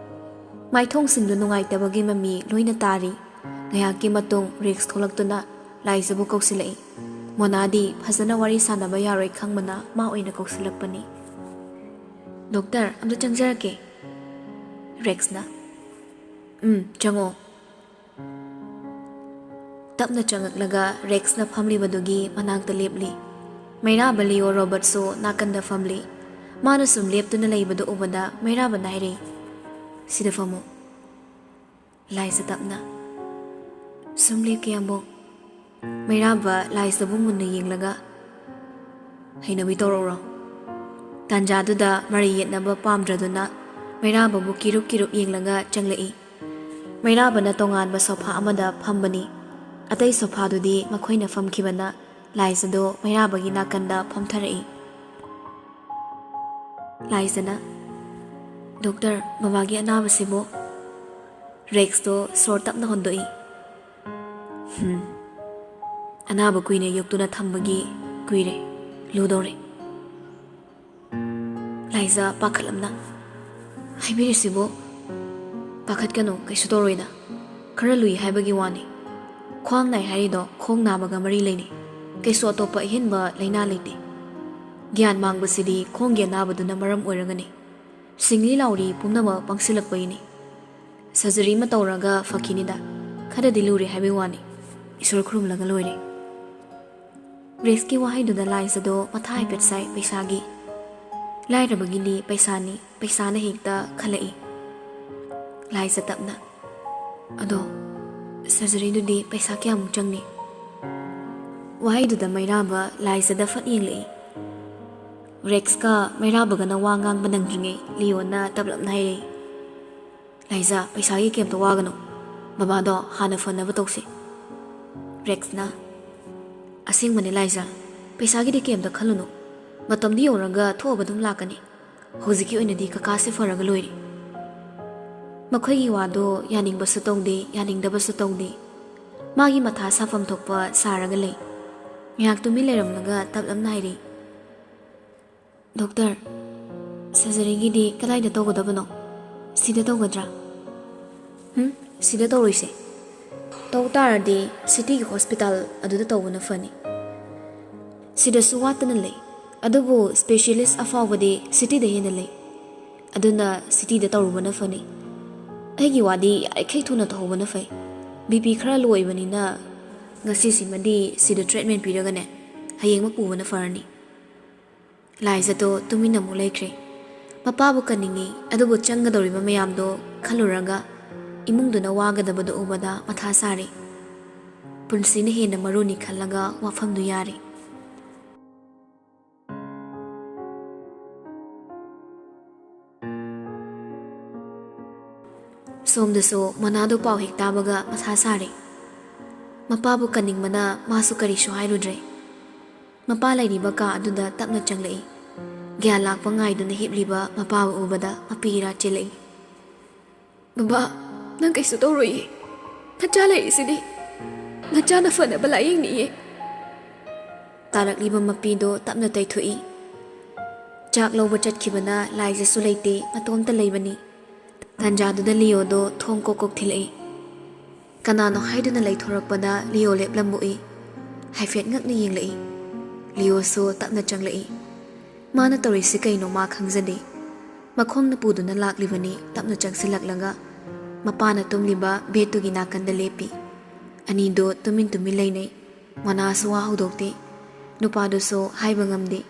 ꯃꯥꯏꯊꯣꯡꯁꯤꯡꯗꯨ ꯅꯨꯡꯉꯥꯏꯇꯕꯒꯤ ꯃꯃꯤ ꯂꯣꯏꯅ ꯇꯥꯔꯤ꯫ ꯉꯥꯏꯍꯥꯛꯀꯤ ꯃꯇꯨꯡ ꯔꯦꯛꯁ ꯊꯣꯛꯂꯛꯇꯨꯅ ꯂꯥꯏꯖꯕꯨ ꯀꯧꯁꯤꯜꯂꯛꯏ꯫ ꯃꯣꯅꯥꯗꯤ ꯐꯖꯅ ꯋꯥꯔꯤ ꯁꯥꯟꯅꯕ ꯌꯥꯔꯣꯏ ꯈꯪꯕꯅ ꯃꯥ ꯑꯣꯏꯅ ꯀꯧꯁꯤꯜꯂꯛꯄꯅꯤ꯫ "ꯗꯣꯛꯇꯔ, ꯑꯝꯇ ꯆꯪꯖꯔꯛꯀꯦ꯫" ꯔꯦꯛꯁꯅ, "ꯎꯝ, ꯆꯪꯉꯣ꯫" ꯇꯞꯅ ꯆꯪꯉꯛꯂꯒ ꯔꯦꯛꯁꯅ ꯐꯝꯂꯤꯕꯗꯨꯒꯤ ꯃꯅꯥꯛꯇ ꯂꯦꯞꯂꯤ꯫ ꯃꯩꯔꯥꯕ ꯂꯤꯑꯣ ꯔꯣꯕꯔꯠꯁꯨ ꯅꯥꯀꯟꯗ ꯐꯝꯂꯤ꯫ ꯃꯥꯅ ꯁꯨꯝ ꯂꯦꯞꯇꯨꯅ ꯂꯩꯕꯗꯨ ꯎꯕꯗ ꯃꯩꯔꯥꯕꯅ ꯍꯥꯏꯔꯤ, "ꯁꯤꯗ ꯐꯝꯃꯨ꯫" ꯂꯥꯏꯖ ꯇꯞꯅ, "ꯁꯨꯝ ꯂꯦꯞꯀꯦ, ꯌꯥꯝꯕꯨꯡ꯫" ꯃꯩꯔꯥꯕ ꯂꯥꯏꯖꯕꯨ ꯃꯨꯟꯅ ꯌꯦꯡꯂꯒ, "ꯍꯩꯅꯕꯤ ꯇꯧꯔꯛꯎꯔꯣ?" ꯇꯥꯟꯖꯥꯗꯨꯗ ꯃꯔꯩ ꯌꯦꯠꯅꯕ ꯄꯥꯝꯗ꯭ꯔꯗꯨꯅ ꯃꯩꯔꯥꯕꯕꯨ ꯀꯤꯔꯨꯞ ꯀꯤꯔꯨꯞ ꯌꯦꯡꯂꯒ ꯆꯪꯂꯛꯏ꯫ ꯃꯩꯔꯥꯕꯅ ꯇꯣꯉꯥꯟꯕ ꯁꯣꯐꯥ ꯑꯃꯗ ꯐꯝꯕꯅꯤ꯫ ꯑꯇꯩ ꯁꯣꯐꯥꯗꯨꯗꯤ ꯃꯈꯣꯏꯅ ꯐꯝꯈꯤꯕꯅ ꯂꯥꯏꯖꯗꯣ ꯃꯩꯔꯥꯕꯒꯤ ꯅꯥꯀꯟꯗ ꯐꯝꯊꯔꯛꯏ꯫ ꯂꯥꯏꯖꯅ, "ꯗꯣꯛꯇꯔ, ꯕꯕꯥꯒꯤ ꯑꯅꯥꯕꯁꯤꯕꯨ?" ꯔꯦꯛꯁꯇꯣ ꯁꯣꯔ ꯇꯞꯅ ꯍꯣꯟꯗꯣꯛꯏ꯫ "ꯍꯝ, ꯑꯅꯥꯕ ꯀꯨꯏꯅ ꯌꯣꯛꯇꯨꯅ ꯊꯝꯕꯒꯤ ꯀꯨꯏꯔꯦ, ꯂꯨꯗꯧꯔꯦ꯫" ꯂꯥꯏꯖ ꯄꯥꯈꯠꯂꯝꯅ, "ꯍꯥꯏꯕꯤꯔꯤꯁꯤꯕꯨ?" "ꯄꯥꯈꯠꯀꯅꯨ, ꯀꯩꯁꯨ ꯇꯧꯔꯣꯏꯗ꯫ ꯈꯔ ꯂꯨꯏ ꯍꯥꯏꯕꯒꯤ ꯋꯥꯅꯤ꯫ ꯈ꯭ꯋꯥꯡ ꯅꯥꯏ ꯍꯥꯏꯔꯤꯗꯣ ꯈꯣꯡ ꯅꯥꯕꯒ ꯃꯔꯤ ꯂꯩꯅꯩ꯫ ꯀꯩꯁꯨ ꯑꯇꯣꯞꯄ ꯑꯍꯦꯟꯕ ꯂꯥꯏꯅꯥ ꯂꯩꯇꯦ꯫ ꯒ꯭ꯌꯥꯟ ꯃꯥꯡꯕꯁꯤꯗꯤ ꯈꯣꯡꯒꯤ ꯑꯅꯥꯕꯗꯨꯅ ꯃꯔꯝ ꯑꯣꯏꯔꯒꯅꯤ꯫ ꯁꯤꯡꯂꯤ ꯂꯥꯎꯔꯤ ꯄꯨꯝꯅꯃꯛ ꯄꯪꯁꯤꯜꯂꯛꯄꯒꯤꯅꯤ꯫ ꯁꯔꯖꯔꯤ ꯑꯃ ꯇꯧꯔꯒ ꯐꯈꯤꯅꯤꯗ꯫ ꯈꯔꯗꯤ ꯂꯨꯔꯦ ꯍꯥꯏꯕꯒꯤ ꯋꯥꯅꯤ꯫ ꯏꯁꯣꯔ ꯈꯨꯔꯨꯝꯂꯒ ꯂꯣꯏꯔꯦ꯫" ꯔꯦꯛꯁꯀꯤ ꯋꯥꯍꯩꯗꯨꯗ ꯂꯥꯏꯖꯗꯣ ꯃꯊꯥ ꯍꯥꯏꯐꯦꯠ ꯁꯥꯏ꯫ ꯄꯩꯁꯥꯒꯤ, ꯂꯥꯏꯔꯕꯒꯤꯗꯤ ꯄꯩꯁꯥꯅꯤ, ꯄꯩꯁꯥꯅ ꯍꯦꯛꯇ ꯈꯜꯂꯛꯏ꯫ ꯂꯥꯏꯖ ꯇꯞꯅ, "ꯑꯗꯣ ꯁꯔꯖꯔꯤꯗꯨꯗꯤ ꯄꯩꯁꯥ ꯀꯌꯥꯃꯨꯛ ꯆꯪꯅꯤ?" ꯋꯥꯍꯩꯗꯨꯗ ꯃꯩꯔꯥꯕ ꯂꯥꯏꯖꯗ ꯐꯠ ꯌꯦꯡꯂꯛꯏ꯫ ꯔꯦꯛꯁꯀ ꯃꯩꯔꯥꯕꯒꯅ ꯋꯥ ꯉꯥꯡꯕ ꯅꯪꯗ꯭ꯔꯤꯉꯩ ꯂꯤꯌꯣꯅ ꯇꯞꯂꯞꯅ ꯍꯥꯏꯔꯛꯏ, "ꯂꯥꯏꯖ, ꯄꯩꯁꯥꯒꯤ ꯀꯩꯝꯇ ꯋꯥꯒꯅꯨ꯫ ꯕꯕꯥꯗꯣ ꯍꯥꯟꯅ ꯐꯅꯕ ꯇꯧꯁꯤ꯫" ꯔꯦꯛꯁꯅ, "ꯑꯁꯦꯡꯕꯅꯦ ꯂꯥꯏꯖ, ꯄꯩꯁꯥꯒꯤꯗꯤ ꯀꯩꯝꯇ ꯈꯜꯂꯨꯅꯨ꯫ ꯃꯇꯝꯗꯨ ꯌꯧꯔꯒ ꯊꯣꯛꯑꯕ ꯑꯗꯨꯝ ꯂꯥꯛꯀꯅꯤ꯫ ꯍꯧꯖꯤꯛꯀꯤ ꯑꯣꯏꯅꯗꯤ ꯀꯀꯥꯁꯦ ꯐꯔꯒ ꯂꯣꯏꯔꯦ꯫" ꯃꯈꯣꯏꯒꯤ ꯋꯥꯗꯣ ꯌꯥꯅꯤꯡꯕꯁꯨ ꯇꯧꯗꯦ, ꯌꯥꯅꯤꯡꯗꯕꯁꯨ ꯇꯧꯗꯦ꯫ ꯃꯥꯒꯤ ꯃꯊꯥ ꯁꯥꯐꯝ ꯊꯣꯛꯄ ꯁꯥꯔꯒ ꯂꯩ꯫ ꯉꯥꯏꯍꯥꯛ ꯇꯨꯃꯤꯟ ꯂꯩꯔꯝꯂꯒ ꯇꯞꯂꯞꯅ ꯍꯥꯏꯔꯛꯏ, "ꯗꯣꯛꯇꯔ, ꯁꯔꯖꯔꯤꯒꯤꯗꯤ ꯀꯗꯥꯏꯗ ꯇꯧꯒꯗꯕꯅꯣ? ꯁꯤꯗ ꯇꯧꯒꯗ꯭ꯔꯥ?" "ꯍꯨꯝ, ꯁꯤꯗ ꯇꯧꯔꯣꯏꯁꯦ꯫ ꯇꯧ ꯇꯥꯔꯗꯤ ꯁꯤꯇꯤꯒꯤ ꯍꯣꯁꯄꯤꯇꯥꯜ ꯑꯗꯨꯗ ꯇꯧꯕꯅ ꯐꯅꯤ꯫ ꯁꯤꯗꯁꯨ ꯋꯥꯠꯇꯅ ꯂꯩ, ꯑꯗꯨꯕꯨ ꯁ꯭ꯄꯦꯁꯤꯌꯦꯂꯤꯁ ꯑꯐꯥꯎꯕꯗꯤ ꯁꯤꯇꯤꯗ ꯍꯦꯟꯅ ꯂꯩ꯫ ꯑꯗꯨꯅ ꯁꯤꯇꯤꯗ ꯇꯧꯔꯨꯕꯅ ꯐꯅꯤ꯫ ꯑꯩꯒꯤ ꯋꯥꯗꯤ ꯌꯥꯔꯤꯈꯩ ꯊꯨꯅ ꯇꯧꯍꯧꯕꯅ ꯐꯩ꯫ ꯕꯤ ꯄꯤ ꯈꯔ ꯂꯣ ꯑꯣꯏꯕꯅꯤꯅ ꯉꯁꯤꯁꯤꯃꯗꯤ ꯁꯤꯗ ꯇ꯭ꯔꯤꯠꯃꯦꯟ ꯄꯤꯔꯒꯅꯦ, ꯍꯌꯦꯡꯃꯛ ꯄꯨꯕꯅ ꯐꯔꯅꯤ꯫ ꯂꯥꯏꯖꯗꯣ ꯇꯨꯃꯤꯟꯅ ꯑꯃꯨꯛ ꯂꯩꯈ꯭ꯔꯦ꯫ ꯃꯄꯥꯕꯨ ꯀꯟꯅꯤꯡꯉꯤ, ꯑꯗꯨꯕꯨ ꯆꯪꯒꯗꯧꯔꯤꯕ ꯃꯌꯥꯝꯗꯣ ꯈꯜꯂꯨꯔꯒ ꯏꯃꯨꯡꯗꯨꯅ ꯋꯥꯒꯗꯕꯗꯣ ꯎꯕꯗ ꯃꯊꯥ ꯁꯥꯔꯦ꯫ ꯄꯨꯟꯁꯤꯅ ꯍꯦꯟꯅ ꯃꯔꯨꯅꯤ ꯈꯜꯂꯒ ꯋꯥꯐꯝꯗꯨ ꯌꯥꯔꯦ꯫ ꯁꯣꯝꯗꯁꯨ ꯃꯅꯥꯗꯣ ꯄꯥꯎ ꯍꯦꯛ ꯇꯥꯕꯒ ꯃꯊꯥ ꯁꯥꯔꯦ꯫ ꯃꯄꯥꯕꯨ ꯀꯟꯅꯤꯡꯕꯅ ꯃꯥꯁꯨ ꯀꯔꯤꯁꯨ ꯍꯥꯏꯔꯨꯗ꯭ꯔꯦ꯫ ꯃꯄꯥ ꯂꯩꯔꯤꯕ ꯀꯥ ꯑꯗꯨꯗ ꯇꯞꯅ ꯆꯪꯂꯛꯏ꯫ ꯒ꯭ꯌꯥꯟ ꯂꯥꯛꯄ ꯉꯥꯏꯗꯨꯅ ꯍꯤꯞꯂꯤꯕ ꯃꯄꯥꯕꯨ ꯎꯕꯗ ꯃꯄꯤ ꯏꯔꯥ ꯆꯦꯜꯂꯛꯏ꯫ "ꯕꯕꯥ, ꯅꯪ ꯀꯩꯁꯨ ꯇꯧꯔꯣꯏꯌꯦ꯫ ꯅꯆꯥ ꯂꯩꯔꯤꯁꯤꯗꯤ꯫ ꯅꯆꯥꯅ ꯐꯅꯕ ꯂꯥꯌꯦꯡꯅꯤꯌꯦ꯫" ꯇꯥꯔꯛꯂꯤꯕ ꯃꯄꯤꯗꯣ ꯇꯞꯅ ꯇꯩꯊꯣꯛꯏ꯫ ꯆꯥꯛ ꯂꯧꯕ ꯆꯠꯈꯤꯕꯅ ꯂꯥꯏꯖꯁꯨ ꯂꯩꯇꯦ, ꯃꯇꯣꯝꯇ ꯂꯩꯕꯅꯤ꯫ ꯇꯥꯟꯖꯥꯗꯨꯗ ꯂꯤꯌꯣꯗꯣ ꯊꯣꯡ ꯀꯣꯛ ꯀꯣꯛ ꯊꯤꯜꯂꯛꯏ꯫ ꯀꯅꯥꯅꯣ ꯍꯥꯏꯗꯨꯅ ꯂꯩꯊꯣꯔꯛꯄꯗ ꯂꯤꯌꯣ ꯂꯦꯞꯂꯝꯕ ꯎꯏ꯫ ꯍꯥꯏꯐꯦꯠ ꯉꯛꯅ ꯌꯦꯡꯂꯛꯏ꯫ ꯂꯤꯌꯣꯁꯨ ꯇꯞꯅ ꯆꯪꯂꯛꯏ꯫ ꯃꯥꯅ ꯇꯧꯔꯤꯁꯤ ꯀꯩꯅꯣ ꯃꯥ ꯈꯪꯖꯗꯦ꯫ ꯃꯈꯣꯡꯅ ꯄꯨꯗꯨꯅ ꯂꯥꯛꯂꯤꯕꯅꯤ꯫ ꯇꯞꯅ ꯆꯪꯁꯤꯜꯂꯛꯂꯒ ꯃꯄꯥꯅ ꯇꯨꯝꯂꯤꯕ ꯕꯦꯗꯇꯨꯒꯤ ꯅꯥꯀꯟꯗ ꯂꯦꯞꯄꯤ꯫ ꯑꯅꯤꯗꯣ ꯇꯨꯃꯤꯟ ꯇꯨꯃꯤꯟ ꯂꯩꯅꯩ꯫ ꯃꯅꯥꯁꯨ ꯋꯥ ꯍꯧꯗꯣꯛꯇꯦ꯫ ꯅꯨꯄꯥꯗꯨꯁꯨ ꯍꯥꯏꯕ ꯉꯝꯗꯦ꯫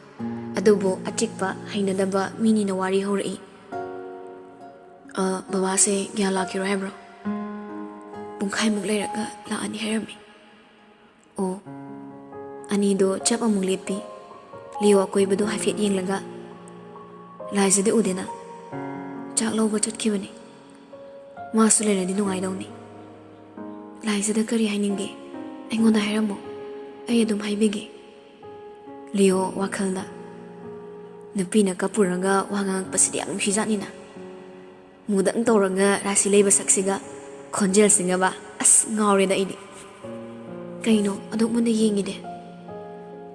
ꯑꯗꯨꯕꯨ ꯑꯆꯤꯛꯄ, ꯍꯩꯅꯗꯕ ꯃꯤꯅꯤꯅ ꯋꯥꯔꯤ ꯍꯧꯔꯛꯏ꯫ "ꯑ, ꯕꯕꯥꯁꯦ ꯒ꯭ꯌꯥꯟ ꯂꯥꯛꯈꯤꯔꯣꯏ ꯍꯥꯏꯕ꯭ꯔꯣ?" "ꯄꯨꯡꯈꯥꯏꯃꯨꯛ ꯂꯩꯔꯒ ꯂꯥꯛꯑꯅꯤ ꯍꯥꯏꯔꯝꯃꯤ꯫" "ꯑꯣ꯫" ꯑꯅꯤꯗꯣ ꯆꯞ ꯑꯃꯨꯛ ꯂꯦꯞꯄꯤ꯫ ꯂꯤꯌꯣ ꯑꯀꯣꯏꯕꯗꯣ ꯍꯥꯏꯐꯦꯠ ꯌꯦꯡꯂꯒ, "ꯂꯥꯏꯖꯗꯤ ꯎꯗꯦꯅ?" "ꯆꯥꯛ ꯂꯧꯕ ꯆꯠꯈꯤꯕꯅꯤ꯫ ꯃꯥꯁꯨ ꯂꯩꯔꯗꯤ ꯅꯨꯡꯉꯥꯏꯗꯧꯅꯤ꯫" "ꯂꯥꯏꯖꯗ ꯀꯔꯤ ꯍꯥꯏꯅꯤꯡꯒꯦ? ꯑꯩꯉꯣꯟꯗ ꯍꯥꯏꯔꯝꯃꯣ, ꯑꯩ ꯑꯗꯨꯝ ꯍꯥꯏꯕꯤꯒꯦ꯫" ꯂꯤꯌꯣ ꯋꯥꯈꯜꯗ, "ꯅꯨꯄꯤꯅ ꯀꯞꯄꯨꯔꯒ ꯋꯥ ꯉꯥꯡꯉꯛꯄꯁꯤꯗꯤ ꯌꯥꯝ ꯅꯨꯡꯁꯤꯖꯥꯠꯅꯤꯅ꯫ ꯃꯨꯗꯪ ꯇꯧꯔꯒ ꯔꯥꯁꯤ ꯂꯩꯕ ꯁꯛꯁꯤꯒ, ꯈꯣꯟꯖꯦꯜꯁꯤꯒꯕ, ꯑꯁ, ꯉꯥꯎꯔꯦꯗ ꯑꯩꯗꯤ꯫" "ꯀꯩꯅꯣ ꯑꯗꯨꯛ ꯃꯨꯟꯅ ꯌꯦꯡꯉꯤꯗꯤ?"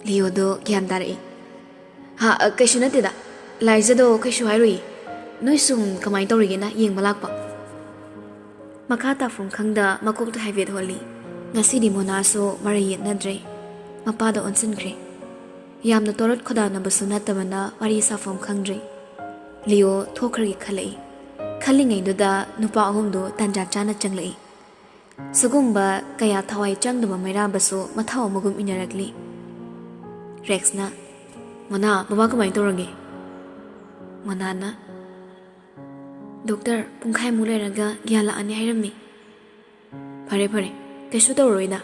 ꯂꯤꯌꯣꯗꯣ ꯒ꯭ꯌꯥꯟ ꯇꯥꯔꯛꯏ꯫ "ꯍꯥ, ꯑ, ꯀꯩꯁꯨ ꯅꯠꯇꯦꯗ꯫ ꯂꯥꯏꯖꯗꯣ ꯀꯩꯁꯨ ꯍꯥꯏꯔꯨꯏ꯫ ꯅꯣꯏ ꯁꯨꯝ ꯀꯃꯥꯏꯅ ꯇꯧꯔꯤꯒꯦꯅ ꯌꯦꯡꯕ ꯂꯥꯛꯄ꯫" ꯃꯈꯥ ꯇꯥꯐꯝ ꯈꯪꯗ ꯃꯀꯣꯛꯇ ꯍꯥꯏꯐꯦꯠ ꯍꯣꯜꯂꯤ꯫ ꯉꯁꯤꯗꯤ ꯃꯣꯅꯥꯁꯨ ꯃꯔꯩ ꯌꯦꯠꯅꯗ꯭ꯔꯦ꯫ ꯃꯄꯥꯗ ꯑꯣꯟꯁꯤꯟꯈ꯭ꯔꯦ꯫ ꯌꯥꯝꯅ ꯇꯣꯔꯠ ꯈꯣꯗꯥꯅꯕꯁꯨ ꯅꯠꯇꯕꯅ ꯋꯥꯔꯤ ꯁꯥꯐꯝ ꯈꯪꯗ꯭ꯔꯦ꯫ ꯂꯤꯑꯣ ꯊꯣꯛꯈ꯭ꯔꯒꯦ ꯈꯜꯂꯛꯏ꯫ ꯈꯜꯂꯤꯉꯩꯗꯨꯗ ꯅꯨꯄꯥ ꯑꯍꯨꯝꯗꯨ ꯇꯥꯟꯖꯥ ꯆꯥꯅ ꯆꯪꯂꯛꯏ꯫ ꯁꯤꯒꯨꯝꯕ ꯀꯌꯥ ꯊꯋꯥꯏ ꯆꯪꯗꯕ ꯃꯩꯔꯥꯕꯁꯨ ꯃꯊꯧ ꯑꯃꯒꯨꯝ ꯏꯟꯅꯔꯛꯂꯤ꯫ ꯔꯦꯛꯁꯅ, "ꯃꯣꯅꯥ, ꯕꯕꯥ ꯀꯃꯥꯏꯅ ꯇꯧꯔꯒꯦ?" ꯃꯣꯅꯥꯅ, "ꯗꯣꯛꯇꯔ, ꯄꯨꯡꯈꯥꯏꯃꯨꯛ ꯂꯩꯔꯒ ꯒ꯭ꯌꯥꯟ ꯂꯥꯛꯑꯅꯤ ꯍꯥꯏꯔꯝꯃꯤ꯫" "ꯐꯔꯦ, ꯐꯔꯦ, ꯀꯩꯁꯨ ꯇꯧꯔꯣꯏꯗ꯫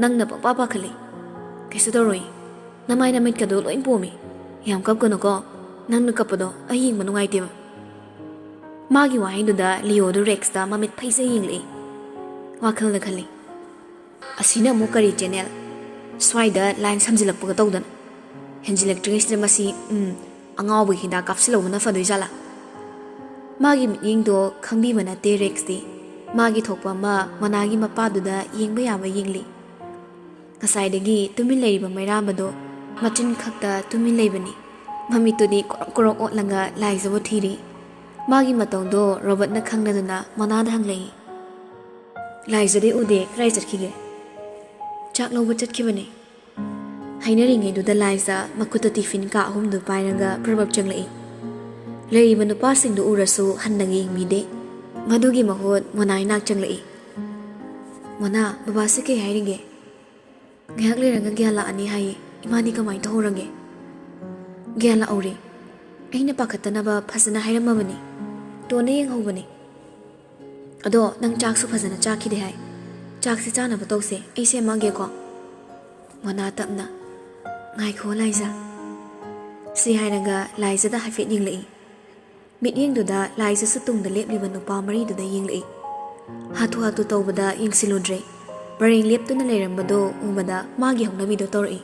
ꯅꯪꯅ ꯄꯪꯄꯥ ꯄꯥꯈꯠꯂꯤ꯫ ꯀꯩꯁꯨ ꯇꯧꯔꯣꯏ꯫ ꯅꯃꯥꯏ ꯅꯃꯤꯠꯀꯗꯣ ꯂꯣꯏ ꯄꯣꯝꯃꯤ꯫ ꯌꯥꯝ ꯀꯞꯀꯅꯨꯀꯣ꯫ ꯅꯪꯅ ꯀꯞꯄꯗꯣ ꯑꯩ ꯌꯦꯡꯕ ꯅꯨꯡꯉꯥꯏꯇꯦꯕ꯫" ꯃꯥꯒꯤ ꯋꯥꯍꯩꯗꯨꯗ ꯂꯤꯑꯣꯗꯨ ꯔꯦꯛꯁꯇ ꯃꯃꯤꯠ ꯐꯩꯖꯩ ꯌꯦꯡꯂꯛꯏ꯫ ꯋꯥꯈꯜꯗ ꯈꯜꯂꯤ, "ꯑꯁꯤꯅ ꯑꯃꯨꯛ ꯀꯔꯤ ꯆꯦꯅꯦꯜ? ꯁ꯭ꯋꯥꯏꯗ ꯂꯥꯏꯟ ꯁꯝꯖꯤꯜꯂꯛꯄꯒ ꯇꯧꯗꯅ꯫ ꯍꯦꯟꯖꯤꯜꯂꯛꯇ꯭ꯔꯤꯉꯩꯁꯤꯗ ꯃꯁꯤ, ꯎꯝ, ꯑꯉꯥꯎꯕꯒꯤ ꯍꯤꯗꯥꯛ ꯀꯥꯞꯁꯤꯜꯍꯧꯕꯅ ꯐꯗꯣꯏꯖꯥꯠꯂꯥ?" ꯃꯥꯒꯤ ꯃꯤꯠꯌꯦꯡꯗꯣ ꯈꯪꯕꯤꯕ ꯅꯠꯇꯦ ꯔꯦꯛꯁꯇꯤ꯫ ꯃꯥꯒꯤ ꯊꯣꯛꯄ ꯑꯃ ꯃꯣꯅꯥꯒꯤ ꯃꯄꯥꯗꯨꯗ ꯌꯦꯡꯕ ꯌꯥꯕ ꯌꯦꯡꯂꯤ꯫ ꯉꯁꯥꯏꯗꯒꯤ ꯇꯨꯃꯤꯟ ꯂꯩꯔꯤꯕ ꯃꯩꯔꯥꯕꯗꯣ ꯃꯆꯤꯟ ꯈꯛꯇ ꯇꯨꯃꯤꯟ ꯂꯩꯕꯅꯤ꯫ ꯃꯃꯤꯠꯇꯨꯗꯤ ꯀꯣꯔꯣꯛ ꯀꯣꯔꯣꯛ ꯑꯣꯠꯂꯒ ꯂꯥꯏꯖꯕꯨ ꯊꯤꯔꯤ꯫ ꯃꯥꯒꯤ ꯃꯇꯧꯗꯣ ꯔꯣꯕꯔꯠꯅ ꯈꯪꯂꯗꯨꯅ ꯃꯣꯅꯥꯗ ꯍꯪꯂꯛꯏ, "ꯂꯥꯏꯖꯗꯤ ꯎꯗꯦ, ꯀꯗꯥꯏ ꯆꯠꯈꯤꯒꯦ?" "ꯆꯥꯛ ꯂꯧꯕ ꯆꯠꯈꯤꯕꯅꯦ꯫" ꯍꯥꯏꯅꯔꯤꯉꯩꯗꯨꯗ ꯂꯥꯏꯖ ꯃꯈꯨꯠꯇ ꯇꯤꯐꯤꯟ ꯀꯥ ꯑꯍꯨꯝꯗꯨ ꯄꯥꯏꯔꯒ ꯄ꯭ꯔꯕꯞ ꯆꯪꯂꯛꯏ꯫ ꯂꯩꯔꯤꯕ ꯅꯨꯄꯥꯁꯤꯡꯗꯨ ꯎꯔꯁꯨ ꯍꯟꯅ ꯌꯦꯡꯕꯤꯗꯦ꯫ ꯃꯗꯨꯒꯤ ꯃꯍꯨꯠ ꯃꯣꯅꯥ ꯏꯅꯥꯛ ꯆꯪꯂꯛꯏ꯫ "ꯃꯣꯅꯥ, ꯕꯕꯥꯁꯦ ꯀꯩ ꯍꯥꯏꯔꯤꯒꯦ?" "ꯉꯥꯏꯍꯥꯛ ꯂꯩꯔꯒ ꯒ꯭ꯌꯥꯟ ꯂꯥꯛꯑꯅꯤ ꯍꯥꯏꯌꯦ꯫ ꯏꯃꯥꯗꯤ ꯀꯃꯥꯏꯅ ꯇꯧꯍꯧꯔꯒꯦ?" "ꯒ꯭ꯌꯥꯟ ꯂꯥꯛꯍꯧꯔꯦ꯫ ꯑꯩꯅ ꯄꯥꯈꯠꯇꯅꯕ ꯐꯖꯅ ꯍꯥꯏꯔꯝꯃꯕꯅꯤ꯫ ꯇꯣꯟꯅ ꯌꯦꯡꯍꯧꯕꯅꯤ꯫ ꯑꯗꯣ ꯅꯪ ꯆꯥꯛꯁꯨ ꯐꯖꯅ ꯆꯥꯈꯤꯗꯦ ꯍꯥꯏ꯫ ꯆꯥꯛꯁꯦ ꯆꯥꯅꯕ ꯇꯧꯁꯦ꯫ ꯑꯩ ꯁꯦꯝꯃꯛꯑꯒꯦꯀꯣ꯫" ꯃꯣꯅꯥ ꯇꯞꯅ, "ꯉꯥꯏꯈꯣ ꯂꯥꯏꯖ꯫" ꯁꯤ ꯍꯥꯏꯔꯒ ꯂꯥꯏꯖꯗ ꯍꯥꯏꯐꯦꯠ ꯌꯦꯡꯂꯛꯏ꯫ ꯃꯤꯠꯌꯦꯡꯗꯨꯗ ꯂꯥꯏꯖꯁꯨ ꯇꯨꯡꯗ ꯂꯦꯞꯂꯤꯕ ꯅꯨꯄꯥ ꯃꯔꯤꯗꯨꯗ ꯌꯦꯡꯂꯛꯏ꯫ ꯍꯥꯊꯨ ꯍꯥꯊꯨ ꯇꯧꯕꯗ ꯌꯦꯡꯁꯤꯜꯂꯨꯗ꯭ꯔꯦ꯫ ꯄꯔꯦꯡ ꯂꯦꯞꯇꯨꯅ ꯂꯩꯔꯝꯕꯗꯣ ꯎꯕꯗ ꯃꯥꯒꯤ ꯍꯧꯅꯕꯤꯗꯣ ꯇꯧꯔꯛꯏ꯫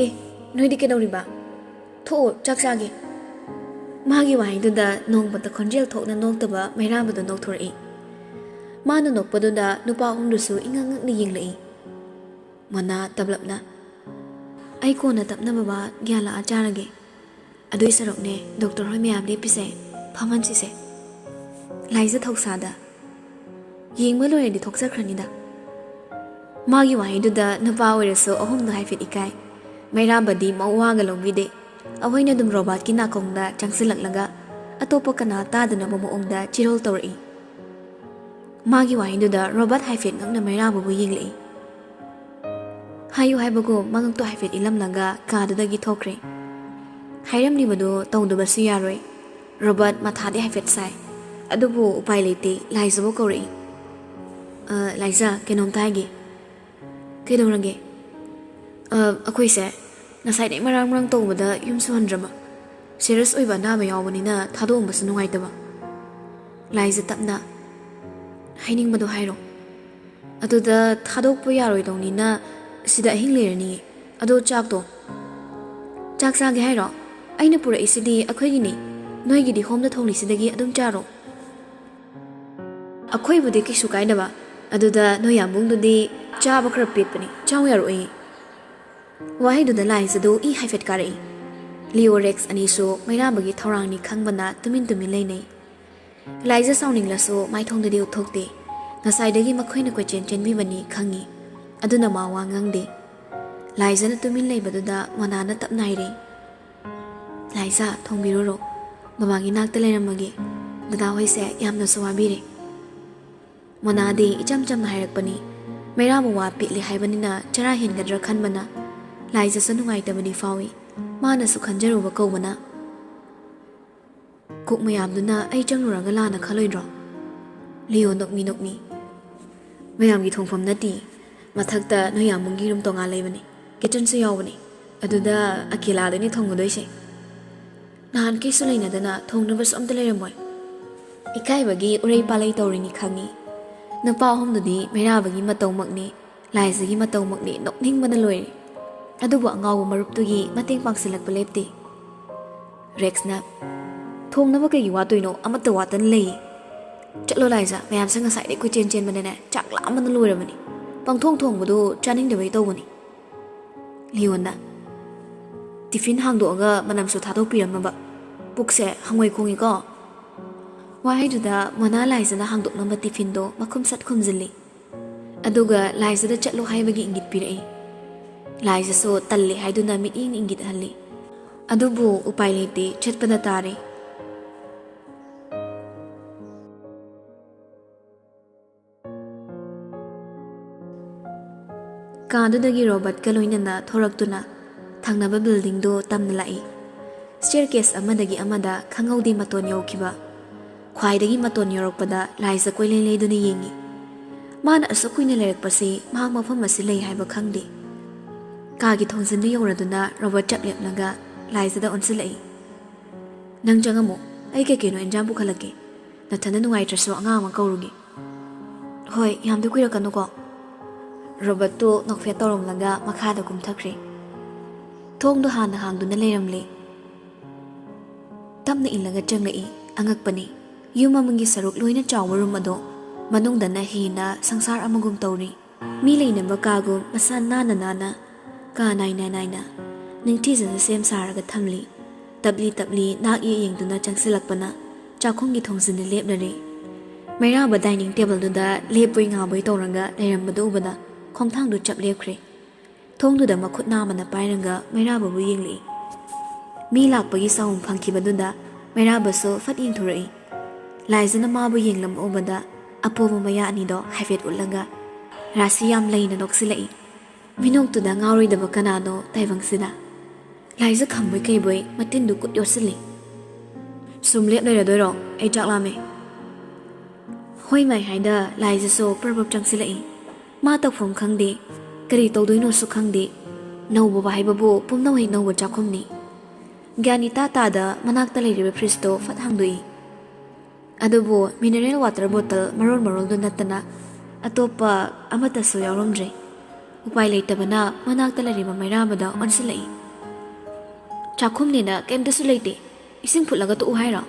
"ꯑꯦ, ꯅꯣꯏꯗꯤ ꯀꯩꯗꯧꯔꯤꯕ? ꯊꯣꯛꯑꯣ, ꯆꯥꯛ ꯆꯥꯒꯦ꯫" ꯃꯥꯒꯤ ꯋꯥꯍꯩꯗꯨꯗ ꯅꯣꯡꯃꯇ ꯈꯣꯟꯖꯦꯜ ꯊꯣꯛꯅ ꯅꯣꯛꯇꯕ ꯃꯩꯔꯥꯕꯗꯣ ꯅꯣꯛꯊꯣꯔꯛꯏ꯫ ꯃꯥꯅ ꯅꯣꯛꯄꯗꯨꯗ ꯅꯨꯄꯥ ꯑꯍꯨꯝꯗꯨꯁꯨ ꯏꯉꯛ ꯉꯛꯅ ꯌꯦꯡꯂꯛꯏ꯫ ꯃꯣꯅꯥ ꯇꯞꯂꯞꯅ, "ꯑꯩ ꯀꯣꯟꯅ ꯇꯞꯅ ꯕꯕꯥ ꯒ꯭ꯌꯥꯟ ꯂꯥꯛꯑ ꯆꯥꯔꯒꯦ꯫ ꯑꯗꯨꯏ ꯁꯔꯨꯛꯅꯦ, ꯗꯣꯛꯇꯔ ꯍꯣꯏ ꯃꯌꯥꯝ ꯂꯦꯞꯄꯤꯁꯦ ꯐꯝꯍꯟꯁꯤꯁꯦ꯫" ꯂꯥꯏꯖ ꯊꯧꯁꯥꯗ, "ꯌꯦꯡꯕ ꯂꯣꯏꯔꯗꯤ ꯊꯣꯛꯆꯈ꯭ꯔꯅꯤꯗ"꯫ ꯃꯥꯒꯤ ꯋꯥꯍꯩꯗꯨꯗ ꯅꯨꯄꯥ ꯑꯣꯏꯔꯁꯨ ꯑꯍꯨꯝꯗꯣ ꯍꯥꯏꯐꯦꯠ ꯏꯀꯥꯏ꯫ ꯃꯩꯔꯥꯕꯗꯤ ꯃꯋꯥꯒ ꯂꯧꯕꯤꯗꯦ꯫ ꯑꯩꯈꯣꯏꯅ ꯑꯗꯨꯝ ꯔꯣꯕꯥꯔꯠꯀꯤ ꯅꯥꯀꯣꯡꯗ ꯆꯪꯁꯤꯜꯂꯛꯂꯒ ꯑꯇꯣꯞꯄ ꯀꯅꯥ ꯇꯥꯗꯅꯕ ꯃꯑꯣꯡꯗ ꯆꯤꯔꯣꯜ ꯇꯧꯔꯛꯏ꯫ ꯃꯥꯒꯤ ꯋꯥꯍꯩꯗꯨꯗ ꯔꯣꯕꯥꯔꯠ ꯍꯥꯏꯐꯦꯠ ꯉꯛꯅ ꯃꯩꯔꯥꯕꯕꯨ ꯌꯦꯡꯂꯛꯏ꯫ ꯍꯥꯏꯌꯨ ꯍꯥꯏꯕꯒꯨꯝ ꯃꯉꯛꯇꯣ ꯍꯥꯏꯐꯦꯠ ꯏꯜꯂꯝꯂꯒ ꯀꯥꯗꯨꯗꯒꯤ ꯊꯣꯛꯈ꯭ꯔꯦ꯫ ꯍꯥꯏꯔꯝꯂꯤꯕꯗꯨ ꯇꯧꯗꯕꯁꯨ ꯌꯥꯔꯣꯏ꯫ ꯔꯣꯕꯥꯔꯠ ꯃꯊꯥꯗꯤ ꯍꯥꯏꯐꯦꯠ ꯁꯥꯏ꯫ ꯑꯗꯨꯕꯨ ꯎꯄꯥꯏ ꯂꯩꯇꯦ, ꯂꯥꯏꯖꯕꯨ ꯀꯧꯔꯛꯏ꯫ "ꯑ, ꯂꯥꯏꯖ, ꯀꯩꯅꯣꯝꯇ ꯍꯥꯏꯒꯦ"꯫ "ꯀꯩꯗꯧꯔꯒꯦ?" "ꯑ, ꯑꯩꯈꯣꯏꯁꯦ ꯉꯁꯥꯏꯗꯩ ꯃꯔꯥꯡ ꯃꯔꯥꯡ ꯇꯧꯕꯗ ꯌꯨꯝꯁꯨ ꯍꯟꯗ꯭ꯔꯕ꯫ ꯁꯤꯔꯤꯌꯁ ꯑꯣꯏꯕ ꯑꯅꯥꯕ ꯌꯥꯎꯕꯅꯤꯅ ꯊꯥꯗꯣꯛꯑꯝꯕꯁꯨ ꯅꯨꯡꯉꯥꯏꯇꯕ"꯫ ꯂꯥꯏꯖ ꯇꯞꯅ, "ꯍꯥꯏꯅꯤꯡꯕꯗꯣ ꯍꯥꯏꯔꯣ"꯫ "ꯑꯗꯨꯗ ꯊꯥꯗꯣꯛꯄ ꯌꯥꯔꯣꯏꯗꯧꯅꯤꯅ ꯁꯤꯗ ꯑꯍꯤꯡ ꯂꯩꯔꯅꯤꯌꯦ꯫ ꯑꯗꯣ ꯆꯥꯛꯇꯣ?" "ꯆꯥꯛ ꯆꯥꯒꯦ ꯍꯥꯏꯔꯣ? ꯑꯩꯅ ꯄꯨꯔꯛꯏꯁꯤꯗꯤ ꯑꯩꯈꯣꯏꯒꯤꯅꯤ꯫ ꯅꯣꯏꯒꯤꯗꯤ ꯍꯣꯝꯗ ꯊꯣꯡꯂꯤꯁꯤꯗꯒꯤ ꯑꯗꯨꯝ ꯆꯥꯔꯣ"꯫ "ꯑꯩꯈꯣꯏꯕꯨꯗꯤ ꯀꯩꯁꯨ ꯀꯥꯏꯗꯕ, ꯑꯗꯨꯗ ꯅꯣꯏ ꯌꯥꯝꯕꯨꯡꯗꯨꯗꯤ ꯆꯥꯕ ꯈꯔ ꯄꯦꯠꯄꯅꯤ, ꯆꯥꯎ ꯌꯥꯔꯛꯑꯣꯏꯌꯦ"꯫ ꯋꯥꯍꯩꯗꯨꯗ ꯂꯥꯏꯖꯗꯨ ꯏ ꯍꯥꯏꯐꯦꯠ ꯀꯥꯔꯛꯏ꯫ ꯂꯤꯑꯣ ꯔꯦꯛꯁ ꯑꯅꯤꯁꯨ ꯃꯩꯔꯥꯕꯒꯤ ꯊꯧꯔꯥꯡꯅꯤ ꯈꯪꯕꯅ ꯇꯨꯃꯤꯟ ꯇꯨꯃꯤꯟ ꯂꯩꯅꯩ꯫ ꯂꯥꯏꯖ ꯁꯥꯎꯅꯤꯡꯂꯁꯨ ꯃꯥꯏꯊꯣꯡꯗꯗꯤ ꯎꯠꯊꯣꯛꯇꯦ꯫ ꯉꯁꯥꯏꯗꯒꯤ ꯃꯈꯣꯏꯅ ꯀꯣꯏꯆꯦꯟ ꯆꯦꯟꯕꯤꯕꯅꯤ ꯈꯪꯉꯤ꯫ ꯑꯗꯨꯅ ꯃꯥ ꯋꯥ ꯉꯥꯡꯗꯦ꯫ ꯂꯥꯏꯖꯅ ꯇꯨꯃꯤꯟ ꯂꯩꯕꯗꯨꯗ ꯃꯣꯅꯥꯅ ꯇꯞꯅ ꯍꯥꯏꯔꯦ, "ꯂꯥꯏꯖ, ꯊꯣꯡꯕꯤꯔꯨꯔꯣ꯫ ꯃꯃꯥꯒꯤ ꯅꯥꯛꯇ ꯂꯩꯔꯝꯃꯒꯦ꯫ ꯗꯗꯥ ꯍꯣꯏꯁꯦ ꯌꯥꯝꯅꯁꯨ ꯋꯥꯕꯤꯔꯦ"꯫ ꯃꯣꯅꯥꯗꯤ ꯏꯆꯝ ꯆꯝꯅ ꯍꯥꯏꯔꯛꯄꯅꯤ꯫ ꯃꯩꯔꯥꯕ ꯋꯥ ꯄꯦꯠꯂꯦ ꯍꯥꯏꯕꯅꯤꯅ ꯆꯔꯥ ꯍꯦꯟꯒꯗ꯭ꯔꯥ ꯈꯟꯕꯅ ꯂꯥꯏꯖꯁꯨ ꯅꯨꯡꯉꯥꯏꯇꯕꯗꯤ ꯐꯥꯎꯏ꯫ ꯃꯥꯅꯁꯨ ꯈꯟꯖꯔꯨꯕ ꯀꯧꯕꯅ, "ꯀꯨꯛ ꯃꯌꯥꯝꯗꯨꯅ ꯑꯩ ꯆꯪꯂꯨꯔꯒ ꯂꯥꯟꯅ ꯈꯜꯂꯣꯏꯗ꯭ꯔꯣ?" ꯂꯤꯌꯣ ꯅꯣꯛꯃꯤ ꯅꯣꯛꯃꯤ, "ꯃꯌꯥꯝꯒꯤ ꯊꯣꯡꯐꯝ ꯅꯠꯇꯦ꯫ ꯃꯊꯛꯇ ꯅꯣꯏ ꯌꯥꯝꯕꯨꯡꯒꯤ ꯔꯨꯝ ꯇꯣꯉꯥꯟ ꯂꯩꯕꯅꯤ꯫ ꯀꯤꯠꯆꯟꯁꯨ ꯌꯥꯎꯕꯅꯤ꯫ ꯑꯗꯨꯗ ꯑꯀꯦꯂꯥꯗꯅꯤ ꯊꯣꯡꯒꯗꯣꯏꯁꯦ꯫ ꯅꯍꯥꯟꯈꯩꯁꯨ ꯂꯩꯅꯗꯅ ꯊꯣꯡꯅꯕꯁꯨ ꯑꯝꯇ ꯂꯩꯔꯝꯃꯣꯏ"꯫ ꯏꯀꯥꯏꯕꯒꯤ ꯎꯔꯩ ꯄꯥꯂꯩ ꯇꯧꯔꯤꯅꯤ ꯈꯪꯉꯤ꯫ ꯅꯨꯄꯥ ꯑꯍꯨꯝꯗꯨꯗꯤ ꯃꯩꯔꯥꯕꯒꯤ ꯃꯇꯧꯃꯛꯅꯤ, ꯂꯥꯏꯖꯒꯤ ꯃꯇꯧꯃꯛꯅꯤ, ꯅꯣꯛꯅꯤꯡꯕꯅ ꯂꯣꯏꯔꯦ꯫ ꯑꯗꯨꯕꯨ ꯑꯉꯥꯎꯕ ꯃꯔꯨꯞꯇꯨꯒꯤ ꯃꯇꯦꯡ ꯄꯥꯡꯁꯤꯜꯂꯛꯄ ꯂꯦꯞꯇꯦ꯫ ꯔꯦꯛꯁꯅ, "ꯊꯣꯡꯅꯕ ꯀꯩꯒꯤ ꯋꯥꯠꯇꯣꯏꯅꯣ? ꯑꯃꯠꯇ ꯋꯥꯠꯇꯅ ꯂꯩꯌꯦ"꯫ "ꯆꯠꯂꯣ ꯂꯥꯏꯖ, ꯃꯌꯥꯝꯁꯦ ꯉꯁꯥꯏꯗꯩ ꯀꯣꯏꯆꯦꯟ ꯆꯦꯟꯕꯅꯅꯦ, ꯆꯥꯛ ꯂꯥꯝꯕꯅ ꯂꯣꯏꯔꯕꯅꯤ꯫ ꯄꯪꯊꯣꯡ ꯊꯣꯡꯕꯗꯨ ꯆꯥꯅꯤꯡꯗꯕꯩ ꯇꯧꯕꯅꯤ"꯫ ꯂꯤꯌꯣꯟꯅ, "ꯇꯤꯐꯤꯟ ꯍꯥꯡꯗꯣꯛꯑꯒ ꯃꯅꯝꯁꯨ ꯊꯥꯗꯣꯛꯄꯤꯔꯝꯃꯕ꯫ ꯄꯨꯛꯁꯦ ꯍꯪꯉꯣꯏ ꯈꯣꯡꯉꯤꯀꯣ"꯫ ꯋꯥꯍꯩꯗꯨꯗ ꯃꯣꯅꯥ ꯂꯥꯏꯖꯅ ꯍꯥꯡꯗꯣꯛꯂꯝꯕ ꯇꯤꯐꯤꯟꯗꯣ ꯃꯈꯨꯝ ꯁꯠ ꯈꯨꯝꯖꯤꯜꯂꯤ꯫ ꯑꯗꯨꯒ ꯂꯥꯏꯖꯗ ꯆꯠꯂꯣ ꯍꯥꯏꯕꯒꯤ ꯏꯪꯒꯤꯠ ꯄꯤꯔꯛꯏ꯫ ꯂꯥꯏꯖꯁꯨ ꯇꯜꯂꯦ ꯍꯥꯏꯗꯨꯅ ꯃꯤꯠꯌꯦꯡꯅ ꯏꯪꯒꯤꯠ ꯍꯜꯂꯤ꯫ ꯑꯗꯨꯕꯨ ꯎꯄꯥꯏ ꯂꯩꯇꯦ, ꯆꯠꯄꯗ ꯇꯥꯔꯦ꯫ ꯀꯥꯗꯨꯗꯒꯤ ꯔꯣꯕꯔꯠꯀ ꯂꯣꯏꯅꯅ ꯊꯣꯔꯛꯇꯨꯅ ꯊꯪꯅꯕ ꯕꯤꯜꯗꯤꯡꯗꯨ ꯇꯝꯅ ꯂꯥꯛꯏ꯫ ꯁ꯭ꯇꯦꯌꯔꯀꯦꯁ ꯑꯃꯗꯒꯤ ꯑꯃꯗ ꯈꯪꯍꯧꯗꯦ ꯃꯇꯣꯟ ꯌꯧꯈꯤꯕ꯫ ꯈ꯭ꯋꯥꯏꯗꯒꯤ ꯃꯇꯣꯟ ꯌꯧꯔꯛꯄꯗ ꯂꯥꯏꯖ ꯀꯣꯏꯂꯩ ꯂꯩꯗꯨꯅ ꯌꯦꯡꯉꯤ꯫ ꯃꯥꯅ ꯑꯁꯨꯛ ꯀꯨꯏꯅ ꯂꯩꯔꯛꯄꯁꯤ ꯃꯍꯥꯛ ꯃꯐꯝ ꯑꯁꯤ ꯂꯩ ꯍꯥꯏꯕ ꯈꯪꯗꯦ꯫ ꯀꯥꯒꯤ ꯊꯣꯡꯖꯤꯟꯗꯨ ꯌꯧꯔꯗꯨꯅ ꯔꯣꯕꯔꯠ ꯆꯞ ꯂꯦꯞꯂꯒ ꯂꯥꯏꯖꯗ ꯑꯣꯟꯁꯤꯜꯂꯛꯏ꯫ "ꯅꯪ ꯆꯪꯉꯝꯃꯣ, ꯑꯩ ꯀꯩ ꯀꯩꯅꯣ ꯏꯟꯖꯥꯡ ꯄꯨꯈꯠꯂꯛꯀꯦ꯫ ꯅꯊꯟꯗ ꯅꯨꯡꯉꯥꯏꯇ꯭ꯔꯁꯨ ꯑꯉꯥꯡ ꯑꯃ ꯀꯧꯔꯨꯒꯦ꯫" "ꯍꯣꯏ, ꯌꯥꯝꯗꯤ ꯀꯨꯏꯔꯛꯀꯅꯨꯀꯣ꯫" ꯔꯣꯕꯔꯠꯇꯨ ꯅꯣꯛꯐꯦꯠ ꯇꯧꯔꯝꯂꯒ ꯃꯈꯥꯗ ꯀꯨꯝꯊꯈ꯭ꯔꯦ꯫ ꯊꯣꯡꯗꯣ ꯍꯥꯟꯅ ꯍꯥꯡꯗꯨꯅ ꯂꯩꯔꯝꯂꯦ꯫ ꯇꯞꯅ ꯏꯜꯂꯒ ꯆꯪꯂꯛꯏ꯫ ꯑꯉꯛꯄꯅꯤ꯫ ꯌꯨꯝ ꯑꯃꯒꯤ ꯁꯔꯨꯛ ꯂꯣꯏꯅ ꯆꯥꯎꯕ ꯔꯨꯝ ꯑꯗꯣ ꯃꯅꯨꯡꯗꯅ ꯍꯦꯟꯅ ꯁꯪꯁꯥꯔ ꯑꯃꯒꯨꯝ ꯇꯧꯔꯤ꯫ ꯃꯤ ꯂꯩꯅꯕ ꯀꯥꯒꯨꯝ ꯃꯁꯥ ꯅꯥꯟꯅ ꯅꯥꯟꯅ, ꯀꯥ ꯅꯥꯏꯅ ꯅꯥꯏꯅ, ꯅꯤꯡꯊꯤꯖꯅ ꯁꯦꯝ ꯁꯥꯔꯒ ꯊꯝꯂꯤ꯫ ꯇꯞꯂꯤ ꯇꯞꯂꯤ ꯅꯥꯛ ꯌꯦꯛ ꯌꯦꯡꯗꯨꯅ ꯆꯪꯁꯤꯜꯂꯛꯄꯅ ꯆꯥꯛꯈꯨꯝꯒꯤ ꯊꯣꯡꯖꯤꯟꯗ ꯂꯦꯞꯂꯔꯦ꯫ ꯃꯩꯔꯥꯕ ꯗꯥꯏꯅꯤꯡ ꯇꯦꯕꯜꯗꯨꯗ ꯂꯦꯞꯄꯣꯏ ꯉꯥꯕꯣꯏ ꯇꯧꯔꯒ ꯂꯩꯔꯝꯕꯗꯨ ꯎꯕꯗ ꯈꯣꯡꯊꯥꯡꯗꯨ ꯆꯞ ꯂꯦꯞꯈ꯭ꯔꯦ꯫ ꯊꯣꯡꯗꯨꯗ ꯃꯈꯨꯠ ꯅꯥꯝꯃꯅ ꯄꯥꯏꯔꯒ ꯃꯩꯔꯥꯕꯕꯨ ꯌꯦꯡꯂꯛꯏ꯫ ꯃꯤ ꯂꯥꯛꯄꯒꯤ ꯁꯥꯎꯝ ꯐꯪꯈꯤꯕꯗꯨꯗ ꯃꯩꯔꯥꯕꯁꯨ ꯐꯠ ꯌꯦꯡꯊꯣꯔꯛꯏ꯫ ꯂꯥꯏꯖꯅ ꯃꯥꯕꯨ ꯌꯦꯡꯂꯝꯕ ꯎꯕꯗ ꯑꯄꯣꯝꯕ ꯃꯌꯥ ꯑꯅꯤꯗꯣ ꯍꯥꯏꯐꯦꯠ ꯎꯠꯂꯒ ꯔꯥꯁꯤ ꯌꯥꯝ ꯂꯩꯅ ꯅꯣꯛꯁꯤꯜꯂꯛꯏ꯫ ꯃꯤꯅꯣꯛꯇꯨꯗ ꯉꯥꯎꯔꯣꯏꯗꯕ ꯀꯅꯥꯅꯣ ꯇꯥꯏꯕꯪꯁꯤꯗ? ꯂꯥꯏꯖ ꯈꯪꯕꯣꯏ ꯀꯩꯕꯣꯏ ꯃꯇꯤꯟꯗꯨ ꯀꯨꯠ ꯌꯣꯠꯁꯤꯜꯂꯤ꯫ "ꯁꯨꯝ ꯂꯦꯞ ꯂꯩꯔꯗꯣꯏꯔꯣ? ꯑꯩ ꯆꯥꯛ ꯂꯥꯝꯃꯦ꯫" ꯍꯣꯏ ꯃꯥꯏ ꯍꯥꯏꯗ ꯂꯥꯏꯖꯁꯨ ꯄ꯭ꯔꯞ ꯄ꯭ꯔꯞ ꯆꯪꯁꯤꯜꯂꯛꯏ꯫ ꯃꯥ ꯇꯧꯐꯝ ꯈꯪꯗꯦ, ꯀꯔꯤ ꯇꯧꯗꯣꯏꯅꯣꯁꯨ ꯈꯪꯗꯦ꯫ ꯅꯧꯕ ꯍꯥꯏꯕꯕꯨ ꯄꯨꯝꯅꯃꯛ ꯍꯦꯛ ꯅꯧꯕ ꯆꯥꯛꯈꯨꯝꯅꯤ꯫ ꯒ꯭ꯌꯥꯟ ꯏꯇꯥ ꯇꯥꯗ ꯃꯅꯥꯛꯇ ꯂꯩꯔꯤꯕ ꯐ꯭ꯔꯤꯖꯇꯣ ꯐꯠ ꯍꯥꯡꯗꯣꯛꯏ꯫ ꯑꯗꯨꯕꯨ ꯃꯤꯅꯔꯦꯜ ꯋꯥꯇꯔ ꯕꯣꯇꯜ ꯃꯔꯣꯜ ꯃꯔꯣꯜꯗꯨ ꯅꯠꯇꯅ ꯑꯇꯣꯞꯄ ꯑꯃꯠꯇꯁꯨ ꯌꯥꯎꯔꯝꯗ꯭ꯔꯦ꯫ ꯎꯄꯥꯏ ꯂꯩꯇꯕꯅ ꯃꯅꯥꯛꯇ ꯂꯩꯔꯤꯕ ꯃꯩꯔꯥꯕꯗ ꯑꯣꯟꯁꯤꯜꯂꯛꯏ꯫ "ꯆꯥꯛꯈꯨꯝꯅꯦꯅ ꯀꯩꯝꯇꯁꯨ ꯂꯩꯇꯦ꯫ ꯏꯁꯤꯡ ꯐꯨꯠꯂꯒ ꯇꯣꯛꯎ ꯍꯥꯏꯔꯣ?"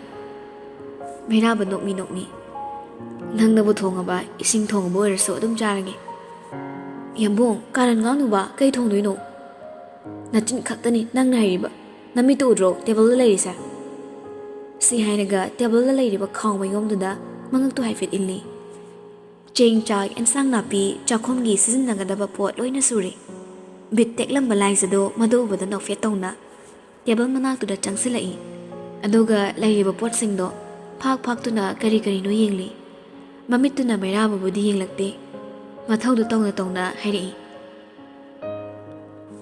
ꯃꯩꯔꯥꯕ ꯅꯣꯛꯃꯤ ꯅꯣꯛꯃꯤ, "ꯅꯪꯅꯕꯨ ꯊꯣꯡꯉꯕ, ꯏꯁꯤꯡ ꯊꯣꯡꯉꯕ ꯑꯣꯏꯔꯁꯨ ꯑꯗꯨꯝ ꯆꯥꯔꯒꯦ꯫" "ꯌꯥꯝꯕꯨꯡ, ꯀꯥꯔꯟ ꯉꯥꯡꯅꯨꯕ, ꯀꯩ ꯊꯣꯡꯗꯣꯏꯅꯣ?" "ꯅꯆꯤꯟ ꯈꯛꯇꯅꯤ ꯅꯪꯅ ꯍꯩꯔꯤꯕ꯫ ꯅꯃꯤꯠꯇꯨ ꯎꯗ꯭ꯔꯣ ꯇꯦꯕꯜꯗ ꯂꯩꯔꯤꯁꯦ?" ꯁꯤ ꯍꯥꯏꯔꯒ ꯇꯦꯕꯜꯗ ꯂꯩꯔꯤꯕ ꯈꯥꯎ ꯃꯌꯣꯝꯗꯨꯗ ꯃꯉꯛꯇꯨ ꯍꯥꯏꯐꯦꯠ ꯏꯜꯂꯤ꯫ ꯆꯦꯡ, ꯆꯥꯛ, ꯑꯦꯟꯁꯥꯡ ꯅꯥꯄꯤ, ꯆꯥꯛꯈꯨꯝꯒꯤ ꯁꯤꯖꯤꯟꯅꯒꯗꯕ ꯄꯣꯠ ꯂꯣꯏꯅ ꯁꯨꯔꯦ꯫ ꯕꯤꯠ ꯇꯦꯛꯂꯝꯕ ꯂꯥꯏꯖꯗꯣ ꯃꯗꯨ ꯎꯕꯗ ꯅꯣꯛꯐꯦꯠ ꯇꯧꯅ ꯇꯦꯕꯜ ꯃꯅꯥꯛꯇꯨꯗ ꯆꯪꯁꯤꯜꯂꯛꯏ꯫ ꯑꯗꯨꯒ ꯂꯩꯔꯤꯕ ꯄꯣꯠꯁꯤꯡꯗꯣ ꯐꯥꯛ ꯐꯥꯛꯇꯨꯅ ꯀꯔꯤ ꯀꯔꯤꯅꯣ ꯌꯦꯡꯂꯤ꯫ ꯃꯃꯤꯠꯇꯨꯅ ꯃꯩꯔꯥꯕꯕꯨꯗꯤ ꯌꯦꯡꯂꯛꯇꯦ꯫ ꯃꯊꯧꯗꯨ ꯇꯧꯅ ꯇꯧꯅ ꯍꯥꯏꯔꯛꯏ꯫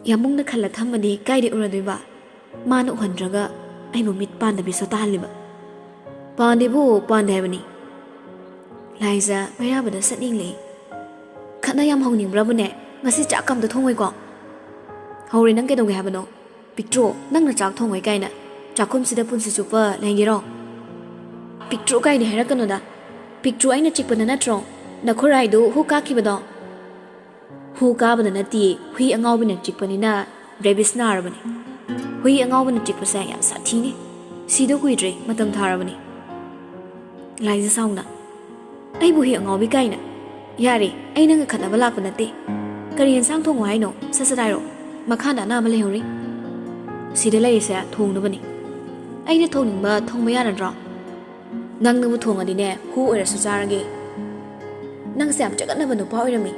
ꯌꯥꯝꯕꯨꯡꯅ ꯈꯜꯂ ꯊꯝꯃꯗꯤ ꯀꯥꯏꯗ ꯎꯔꯗꯣꯏꯕ? ꯃꯥꯅ ꯎꯍꯟꯗ꯭ꯔꯒ ꯑꯩꯕꯨ ꯃꯤꯠ ꯄꯥꯟꯗꯕꯤ ꯁꯣꯇꯥꯍꯜꯂꯤꯕ꯫ ꯄꯥꯟꯗꯦꯕꯨ ꯄꯥꯟꯗꯦ ꯍꯥꯏꯕꯅꯤ꯫ ꯂꯥꯏꯖ ꯃꯩꯔꯥꯕꯗ ꯁꯠ ꯌꯦꯡꯂꯛꯏ꯫ ꯈꯠꯅ ꯌꯥꯝ ꯍꯧꯅꯤꯡꯕ꯭ꯔꯕꯨꯅꯦ? ꯉꯁꯤ ꯆꯥꯛ ꯑꯝꯇ ꯊꯣꯡꯉꯣꯏꯀꯣ? ꯍꯧꯔꯦ, ꯅꯪ ꯀꯩꯗꯧꯒꯦ ꯍꯥꯏꯕꯅꯣ? ꯄꯤꯛꯇ꯭ꯔꯨ, ꯅꯪꯅ ꯆꯥꯛ ꯊꯣꯡꯉꯣꯏ ꯀꯥꯏꯅ ꯆꯥꯛꯈꯨꯝꯁꯤꯗ ꯄꯨꯟꯁꯤ ꯆꯨꯞꯄ ꯂꯩꯒꯦꯔꯣ? ꯄꯤꯛꯇ꯭ꯔꯨ ꯀꯥꯏꯗꯤ ꯍꯥꯏꯔꯛꯀꯅꯨꯗ꯫ ꯄꯤꯛꯇ꯭ꯔꯨ ꯑꯩꯅ ꯆꯤꯛꯄꯅ ꯅꯠꯇ꯭ꯔꯣ? ꯅꯈꯨꯔꯥꯏꯗꯨ ꯍꯨ ꯀꯥꯈꯤꯕꯗꯣ? ꯍꯨ ꯀꯥꯕꯗ ꯅꯠꯇꯤꯌꯦ, ꯍꯨꯏ ꯑꯉꯥꯎꯕꯤꯅ ꯆꯤꯛꯄꯅꯤꯅ ꯔꯦꯕꯤꯁ ꯅꯥꯔꯕꯅꯤ꯫ ꯍꯨꯏ ꯑꯉꯥꯎꯕꯅ ꯆꯤꯛꯄꯁꯦ ꯌꯥꯝ ꯁꯥꯊꯤꯅꯦ꯫ ꯁꯤꯗ ꯀꯨꯏꯗ꯭ꯔꯦ, ꯃꯇꯝ ꯊꯥꯔꯕꯅꯤ꯫ ꯂꯥꯏꯖ ꯁꯥꯎꯅ, "ꯑꯩꯕꯨ ꯍꯨꯏ ꯑꯉꯥꯎꯕꯤ ꯀꯥꯏꯅ? ꯌꯥꯔꯦ, ꯑꯩ ꯅꯪꯒ ꯈꯠꯅꯕ ꯂꯥꯛꯄ ꯅꯠꯇꯦ꯫ ꯀꯔꯤ ꯌꯦꯟꯁꯥꯡ ꯊꯣꯡꯉꯣ ꯍꯥꯏꯅꯣ? ꯁꯠ ꯁꯠ ꯍꯥꯏꯔꯣ꯫ ꯃꯈꯥꯗ ꯑꯅꯥꯕ ꯂꯩꯍꯧꯔꯤ꯫" "ꯁꯤꯗ ꯂꯩꯔꯤꯁꯦ ꯊꯣꯡꯅꯕꯅꯤ꯫ ꯑꯩꯅ ꯊꯣꯡꯅꯤꯡꯕ ꯊꯣꯡꯕ ꯌꯥꯔꯗ꯭ꯔꯣ? ꯅꯪꯅꯕꯨ ꯊꯣꯡꯉꯗꯤꯅꯦ, ꯍꯨ ꯑꯣꯏꯔꯁꯨ ꯆꯥꯔꯒꯦ꯫ ꯅꯪꯁꯦ ꯌꯥꯝ ꯆꯒꯠꯅꯕ ꯅꯨꯄꯥ ꯑꯣꯏꯔꯝꯃꯤ꯫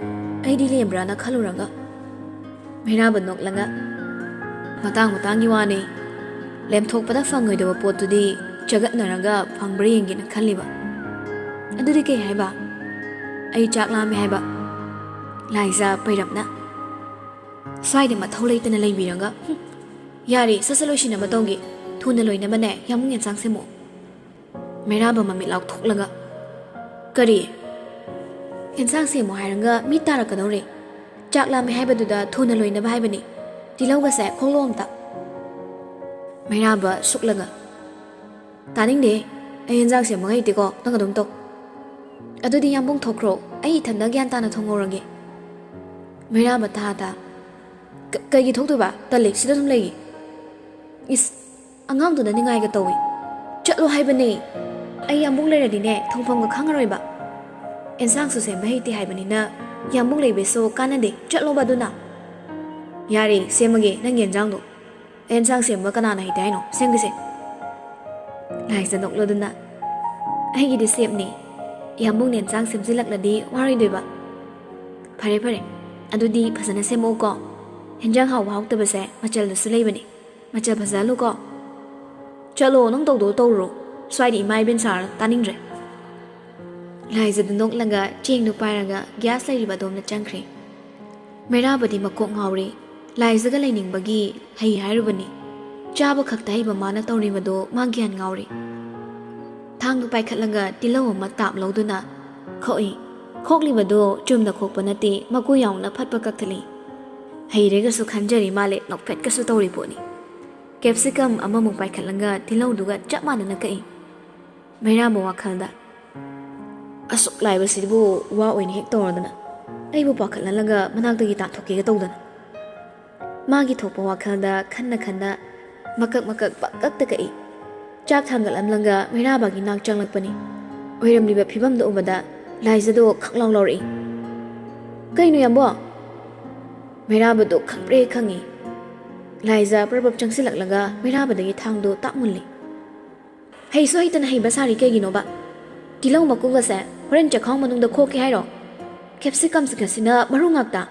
ꯑꯩꯗꯤ ꯂꯦꯝꯕ꯭ꯔꯥꯅ ꯈꯜꯂꯨꯔꯒ꯫" ꯃꯩꯔꯥꯕ ꯅꯣꯛꯂꯒ, "ꯃꯇꯥꯡ ꯃꯇꯥꯡꯒꯤ ꯋꯥꯅꯤ꯫ ꯂꯦꯝꯊꯣꯛꯄꯗ ꯐꯪꯉꯣꯏꯗꯕ ꯄꯣꯠꯇꯨꯗꯤ ꯆꯒꯠꯅꯔꯒ ꯐꯪꯕ꯭ꯔꯥ ꯌꯦꯡꯒꯦꯅ ꯈꯜꯂꯤꯕ꯫ ꯑꯗꯨꯗꯤ ꯀꯩ ꯍꯥꯏꯕ? ꯑꯩ ꯆꯥꯛ ꯂꯥꯝꯃꯦ ꯍꯥꯏꯕ꯫" ꯂꯥꯏꯖ ꯄꯩꯔꯞꯅ, "ꯁ꯭ꯋꯥꯏꯗ ꯃꯊꯧ ꯂꯩꯇꯅ ꯂꯩꯕꯤꯔꯒ, ꯍꯨꯝ꯫ ꯌꯥꯔꯦ, ꯁꯠ ꯁꯠ ꯂꯣꯏꯁꯤꯟꯅꯕ ꯇꯧꯒꯦ꯫ ꯊꯨꯅ ꯂꯣꯏꯅꯕꯅꯦ, ꯌꯥꯝꯕꯨꯡ ꯌꯦꯟꯁꯥꯡ ꯁꯦꯝꯃꯣ꯫" ꯃꯩꯔꯥꯕ ꯃꯃꯤꯠ ꯂꯥꯎꯊꯣꯛꯂꯒ, "ꯀꯔꯤ? ꯌꯦꯟꯁꯥꯡ ꯁꯦꯝꯃꯣ ꯍꯥꯏꯔꯒ ꯃꯤ ꯇꯥꯔꯛꯀꯗꯧꯔꯦ꯫ ꯆꯥꯛ ꯂꯥꯝꯃꯦ ꯍꯥꯏꯕꯗꯨꯗ ꯊꯨꯅ ꯂꯣꯏꯅꯕ ꯍꯥꯏꯕꯅꯤ꯫ ꯇꯤꯜꯍꯧꯒꯁꯦ ꯈꯣꯛꯂꯣ ꯑꯝꯇ꯫" ꯃꯩꯔꯥꯕ ꯁꯨꯛꯂꯒ, "ꯇꯥꯅꯤꯡꯗꯦ꯫ ꯑꯩ ꯌꯦꯟꯁꯥꯡ ꯁꯦꯝꯕ ꯍꯩꯇꯦꯀꯣ, ꯅꯪ ꯑꯗꯨꯝ ꯇꯧ꯫" "ꯑꯗꯨꯗꯤ ꯌꯥꯝꯕꯨꯡ ꯊꯣꯛꯈ꯭ꯔꯣ, ꯑꯩ ꯏꯊꯟꯗ ꯒ꯭ꯌꯥꯟ ꯇꯥꯅ ꯊꯣꯡꯍꯧꯔꯒꯦ꯫" ꯃꯩꯔꯥꯕ ꯇꯥ ꯇꯥ, "ꯀ-, ꯀꯩꯒꯤ ꯊꯣꯛꯇꯣꯏꯕ? ꯇꯜꯂꯤ, ꯁꯤꯗ ꯑꯗꯨꯝ ꯂꯩꯒꯦ꯫" "ꯏꯁ, ꯑꯉꯥꯡꯗꯨꯅ ꯅꯤꯡꯉꯥꯏꯒ ꯇꯧꯏ꯫ ꯆꯠꯂꯣ ꯍꯥꯏꯕꯅꯦ꯫ ꯑꯩ ꯌꯥꯝꯕꯨꯡ ꯂꯩꯔꯗꯤꯅꯦ, ꯊꯣꯡꯐꯝꯒ ꯈꯪꯉꯔꯣꯏꯕ꯫ ꯑꯦꯟꯁꯥꯡꯁꯨ ꯁꯦꯝꯕ ꯍꯩꯇꯦ ꯍꯥꯏꯕꯅꯤꯅ ꯌꯥꯝꯕꯨꯡ ꯂꯩꯕꯩꯁꯨ ꯀꯥꯟꯅꯗꯦ꯫ ꯆꯠꯂꯣꯕ ꯑꯗꯨꯅ꯫" "ꯌꯥꯔꯦ, ꯁꯦꯝꯃꯒꯦ ꯅꯪꯒꯤ ꯑꯦꯟꯁꯥꯡꯗꯣ꯫ ꯑꯦꯟꯁꯥꯡ ꯁꯦꯝꯕ ꯀꯅꯥꯅ ꯍꯩꯇꯦ ꯍꯥꯏꯅꯣ? ꯁꯦꯝꯒꯦꯁꯦ꯫" ꯂꯥꯏꯖ ꯅꯣꯛꯂꯗꯨꯅ, "ꯑꯩꯒꯤꯗꯤ ꯁꯦꯞꯅꯤ꯫ ꯌꯥꯝꯕꯨꯡꯅ ꯑꯦꯟꯁꯥꯡ ꯁꯦꯝꯖꯤꯜꯂꯛꯂꯗꯤ ꯋꯥꯔꯣꯏꯗꯣꯏꯕ꯫ ꯐꯔꯦ ꯐꯔꯦ, ꯑꯗꯨꯗꯤ ꯐꯖꯅ ꯁꯦꯝꯃꯛꯎꯀꯣ꯫ ꯍꯦꯟꯖꯥꯡ ꯍꯥꯎꯕ ꯍꯥꯎꯇꯕꯁꯦ ꯃꯆꯜꯗꯁꯨ ꯂꯩꯕꯅꯤ꯫ ꯃꯆꯜ ꯐꯖꯍꯜꯂꯨꯀꯣ꯫ ꯆꯠꯂꯣ, ꯅꯪ ꯇꯧꯗꯧ ꯇꯧꯔꯨꯔꯣ꯫ ꯁ꯭ꯋꯥꯏꯗ ꯏꯃꯥ ꯏꯕꯦꯟ ꯁꯥꯔ ꯇꯥꯅꯤꯡꯗ꯭ꯔꯦ꯫" ꯂꯥꯏꯖꯗꯨ ꯅꯣꯛꯂꯒ ꯆꯦꯡꯗꯨ ꯄꯥꯏꯔꯒ ꯒ꯭ꯌꯥꯁ ꯂꯩꯔꯤꯕ ꯑꯗꯣꯝꯗ ꯆꯪꯈ꯭ꯔꯦ꯫ ꯃꯩꯔꯥꯕꯗꯤ ꯃꯀꯣꯛ ꯉꯥꯎꯔꯦ꯫ ꯂꯥꯏꯖꯒ ꯂꯩꯅꯤꯡꯕꯒꯤ ꯍꯩ ꯍꯥꯏꯔꯨꯕꯅꯤ꯫ ꯆꯥꯕ ꯈꯛꯇ ꯍꯩꯕ ꯃꯥꯅ ꯇꯧꯔꯤꯕꯗꯣ ꯃꯥ ꯒ꯭ꯌꯥꯟ ꯉꯥꯎꯔꯦ꯫ ꯊꯥꯡꯗꯨ ꯄꯥꯏꯈꯠꯂꯒ ꯇꯤꯜꯍꯧ ꯑꯃ ꯇꯥꯞ ꯂꯧꯗꯨꯅ ꯈꯣꯛꯏ꯫ ꯈꯣꯛꯂꯤꯕꯗꯣ ꯆꯨꯝꯅ ꯈꯣꯛꯄ ꯅꯠꯇꯦ, ꯃꯀꯨ ꯌꯥꯎꯅ ꯐꯠꯄ ꯀꯛꯊꯠꯂꯤ꯫ ꯍꯩꯔꯦꯒꯁꯨ ꯈꯟꯖꯔꯤ ꯃꯥꯜꯂꯦ, ꯅꯣꯛꯐꯦꯠꯀꯁꯨ ꯇꯧꯔꯤ ꯄꯣꯠꯅꯤ꯫ ꯀꯦꯞꯁꯤꯀꯝ ꯑꯃꯃꯨꯛ ꯄꯥꯏꯈꯠꯂꯒ ꯇꯤꯜꯍꯧꯗꯨꯒ ꯆꯞ ꯃꯥꯟꯅꯅ ꯀꯛꯏ꯫ ꯃꯩꯔꯥꯕ ꯋꯥꯈꯜꯗ, "ꯑꯁꯨꯛ ꯂꯥꯏꯕꯁꯤꯕꯨ ꯋꯥ ꯑꯣꯏꯅ ꯍꯦꯛ ꯇꯧꯔꯗꯅ, ꯑꯩꯕꯨ ꯄꯥꯈꯠꯍꯜꯂꯒ ꯃꯅꯥꯛꯇꯒꯤ ꯇꯥꯟꯊꯣꯛꯀꯦꯒ ꯇꯧꯗꯅ꯫" ꯃꯥꯒꯤ ꯊꯣꯛꯄ ꯋꯥꯈꯜꯗ ꯈꯟꯅ ꯈꯟꯅ ꯃꯀꯛ ꯃꯀꯛ ꯄꯪꯀꯛꯇ ꯀꯛꯏ꯫ ꯆꯥꯛ ꯊꯥꯡꯒꯠꯂꯝꯂꯒ ꯃꯩꯔꯥꯕꯒꯤ ꯅꯥꯛ ꯆꯪꯂꯛꯄꯅꯤ꯫ ꯑꯣꯏꯔꯝꯂꯤꯕ ꯐꯤꯕꯝꯗꯨ ꯎꯕꯗ ꯂꯥꯏꯖꯗꯣ ꯈꯪꯂꯥꯎ ꯂꯥꯎꯔꯛꯏ꯫ "ꯀꯩꯅꯣ, ꯌꯥꯝꯕꯣ?" ꯃꯩꯔꯥꯕꯗꯣ ꯈꯪꯄ꯭ꯔꯦ ꯈꯪꯉꯤ꯫ ꯂꯥꯏꯖ ꯄ꯭ꯔꯞ ꯄ꯭ꯔꯞ ꯆꯪꯁꯤꯜꯂꯛꯂꯒ ꯃꯩꯔꯥꯕꯗꯒꯤ ꯊꯥꯡꯗꯣ ꯇꯥꯛ ꯃꯨꯜꯂꯤ꯫ "ꯍꯩꯁꯨ ꯍꯩꯇꯅ ꯍꯩꯕ ꯁꯥꯔꯤ ꯀꯩꯒꯤꯅꯣꯕ? ꯇꯤꯜꯍꯧ ꯃꯀꯨꯒꯁꯦ ꯍꯣꯔꯦꯟ ꯆꯈꯥꯎ ꯃꯅꯨꯡꯗ ꯈꯣꯛꯀꯦ ꯍꯥꯏꯔꯣ? ꯀꯦꯞꯁꯤꯀꯝꯁꯤꯒꯁꯤꯅ ꯃꯔꯨ ꯉꯥꯛꯇ!"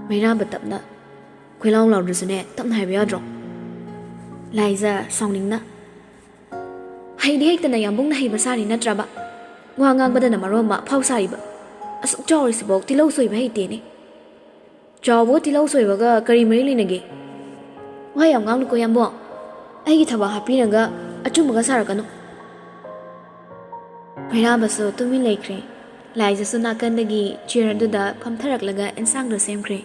ꯃꯩꯔꯥꯕ ꯇꯞꯅ, "ꯀꯣꯏꯂꯥꯎ ꯂꯥꯎꯗ꯭ꯔꯁꯨꯅꯦ, ꯇꯞꯅ ꯍꯥꯏꯕ ꯌꯥꯗ꯭ꯔꯣ?" ꯂꯥꯏꯖ ꯁꯥꯎꯅꯤꯡꯅ, "ꯍꯩꯗꯤ ꯍꯩꯇꯅ ꯌꯥꯝꯕꯨꯡꯅ ꯍꯩꯕ ꯁꯥꯔꯤ ꯅꯠꯇ꯭ꯔꯕ? ꯋꯥ ꯉꯥꯡꯕꯗꯅ ꯃꯔꯣꯟ ꯑꯃ ꯑꯐꯥꯎ ꯁꯥꯔꯤꯕ꯫ ꯑꯁꯨꯛ ꯆꯥꯎꯔꯤꯁꯤꯐꯥꯎ ꯇꯤꯜꯍꯧ ꯁꯣꯏꯕ ꯍꯩꯇꯦꯅꯦ꯫ ꯆꯥꯎꯕꯒ ꯇꯤꯜꯍꯧ ꯁꯣꯏꯕꯒ ꯀꯔꯤ ꯃꯔꯤ ꯂꯩꯅꯒꯦ? ꯋꯥ ꯌꯥꯝ ꯉꯥꯡꯅꯨꯀꯣ, ꯌꯥꯝꯕꯣ꯫ ꯑꯩꯒꯤ ꯊꯕꯛ ꯍꯥꯞꯄꯤꯔꯒ ꯑꯆꯨꯝꯕꯒ ꯁꯥꯔꯛꯀꯅꯨ꯫" ꯃꯩꯔꯥꯕꯁꯨ ꯇꯨꯃꯤꯟ ꯂꯩꯈ꯭ꯔꯦ꯫ ꯂꯥꯏꯖꯁꯨ ꯅꯥꯀꯟꯗꯒꯤ ꯆꯤꯌꯔ ꯑꯗꯨꯗ ꯐꯝꯊꯔꯛꯂꯒ ꯑꯦꯟꯁꯥꯡꯗꯣ ꯁꯦꯝꯈ꯭ꯔꯦ꯫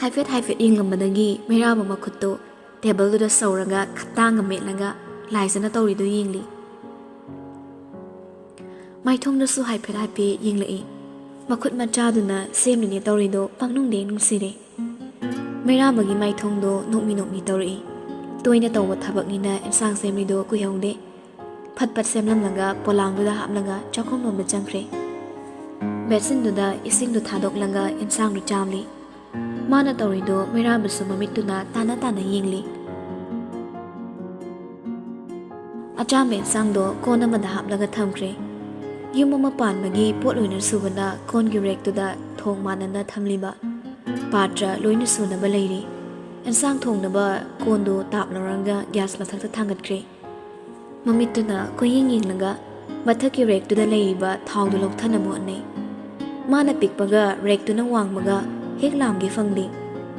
ꯍꯥꯏꯐꯦꯠ ꯍꯥꯏꯐꯦꯠ ꯌꯦꯡꯂꯝꯕꯗꯒꯤ ꯃꯩꯔꯥꯕ ꯃꯈꯨꯠꯇꯣ ꯇꯦꯕꯜꯗꯨꯗ ꯁꯧꯔꯒ ꯈꯇꯥꯡꯒ ꯃꯦꯠꯂꯒ ꯂꯥꯏꯖꯅ ꯇꯧꯔꯤꯗꯨ ꯌꯦꯡꯂꯤ꯫ ꯃꯥꯏꯊꯣꯡꯗꯁꯨ ꯍꯥꯏꯐꯦꯠ ꯍꯥꯏꯐꯦꯠ ꯌꯦꯡꯂꯛꯏ꯫ ꯃꯈꯨꯠ ꯃꯆꯥꯗꯨꯅ ꯁꯦꯝꯂꯤꯅꯦ ꯇꯧꯔꯤꯗꯣ ꯄꯪꯅꯨꯡꯗ ꯍꯦꯛ ꯅꯨꯡꯁꯤꯔꯦ꯫ ꯃꯩꯔꯥꯕꯒꯤ ꯃꯥꯏꯊꯣꯡꯗꯣ ꯅꯣꯛꯃꯤ ꯅꯣꯛꯃꯤ ꯇꯧꯔꯛꯏ꯫ ꯇꯣꯏꯅ ꯇꯧꯕ ꯊꯕꯛꯅꯤꯅ ꯑꯦꯟꯁꯥꯡ ꯁꯦꯝꯂꯤꯗꯣ ꯀꯨꯏꯍꯧꯗꯦ꯫ ꯐꯠ ꯐꯠ ꯁꯦꯝꯂꯝꯂꯒ ꯄꯣꯂꯥꯡꯗꯨꯗ ꯍꯥꯞꯂꯒ ꯆꯥꯛꯈꯨꯝꯂꯣꯝꯗ ꯆꯪꯈ꯭ꯔꯦ꯫ ꯕꯦꯁꯤꯟꯗꯨꯗ ꯏꯁꯤꯡꯗꯨ ꯊꯥꯗꯣꯛꯂꯒ ꯏꯟꯁꯥꯡꯗꯨ ꯆꯥꯝꯂꯤ꯫ ꯃꯥꯅ ꯇꯧꯔꯤꯗꯣ ꯃꯩꯔꯥꯕꯁꯨ ꯃꯃꯤꯠꯇꯨꯅ ꯇꯥꯅ ꯇꯥꯅ ꯌꯦꯡꯂꯤ꯫ ꯑꯆꯥꯝꯕ ꯑꯦꯟꯁꯥꯡꯗꯣ ꯀꯣꯟ ꯑꯃꯗ ꯍꯥꯞꯂꯒ ꯊꯝꯈ꯭ꯔꯦ꯫ ꯌꯨꯝ ꯑꯃ ꯄꯥꯟꯕꯒꯤ ꯄꯣꯠ ꯂꯣꯏꯅ ꯁꯨꯕꯅ ꯀꯣꯟꯒꯤ ꯔꯦꯛꯇꯨꯗ ꯊꯣꯡ ꯃꯥꯟꯅꯅ ꯊꯝꯂꯤꯕ ꯄꯥꯇ꯭ꯔ ꯂꯣꯏꯅ ꯁꯨꯅꯕ ꯂꯩꯔꯤ꯫ ꯑꯦꯟꯁꯥꯡ ꯊꯣꯡꯅꯕ ꯀꯣꯟꯗꯨ ꯇꯥꯞ ꯂꯧꯔꯒ ꯒ꯭ꯌꯥꯁ ꯃꯊꯛꯇ ꯊꯥꯡꯒꯠꯈ꯭ꯔꯦ꯫ ꯃꯃꯤꯠꯇꯨꯅ ꯀꯣꯏꯌꯦꯡ ꯌꯦꯡꯂꯒ ꯃꯊꯛꯀꯤ ꯔꯦꯛꯇꯨꯗ ꯂꯩꯔꯤꯕ ꯊꯥꯎꯗꯨ ꯂꯧꯊꯅꯕ ꯍꯣꯠꯅꯩ꯫ ꯃꯥꯅ ꯄꯤꯛꯄꯒ ꯔꯦꯛꯇꯨꯅ ꯋꯥꯡꯕꯒ ꯍꯦꯛ ꯂꯥꯝꯒꯦ ꯐꯪꯗꯦ꯫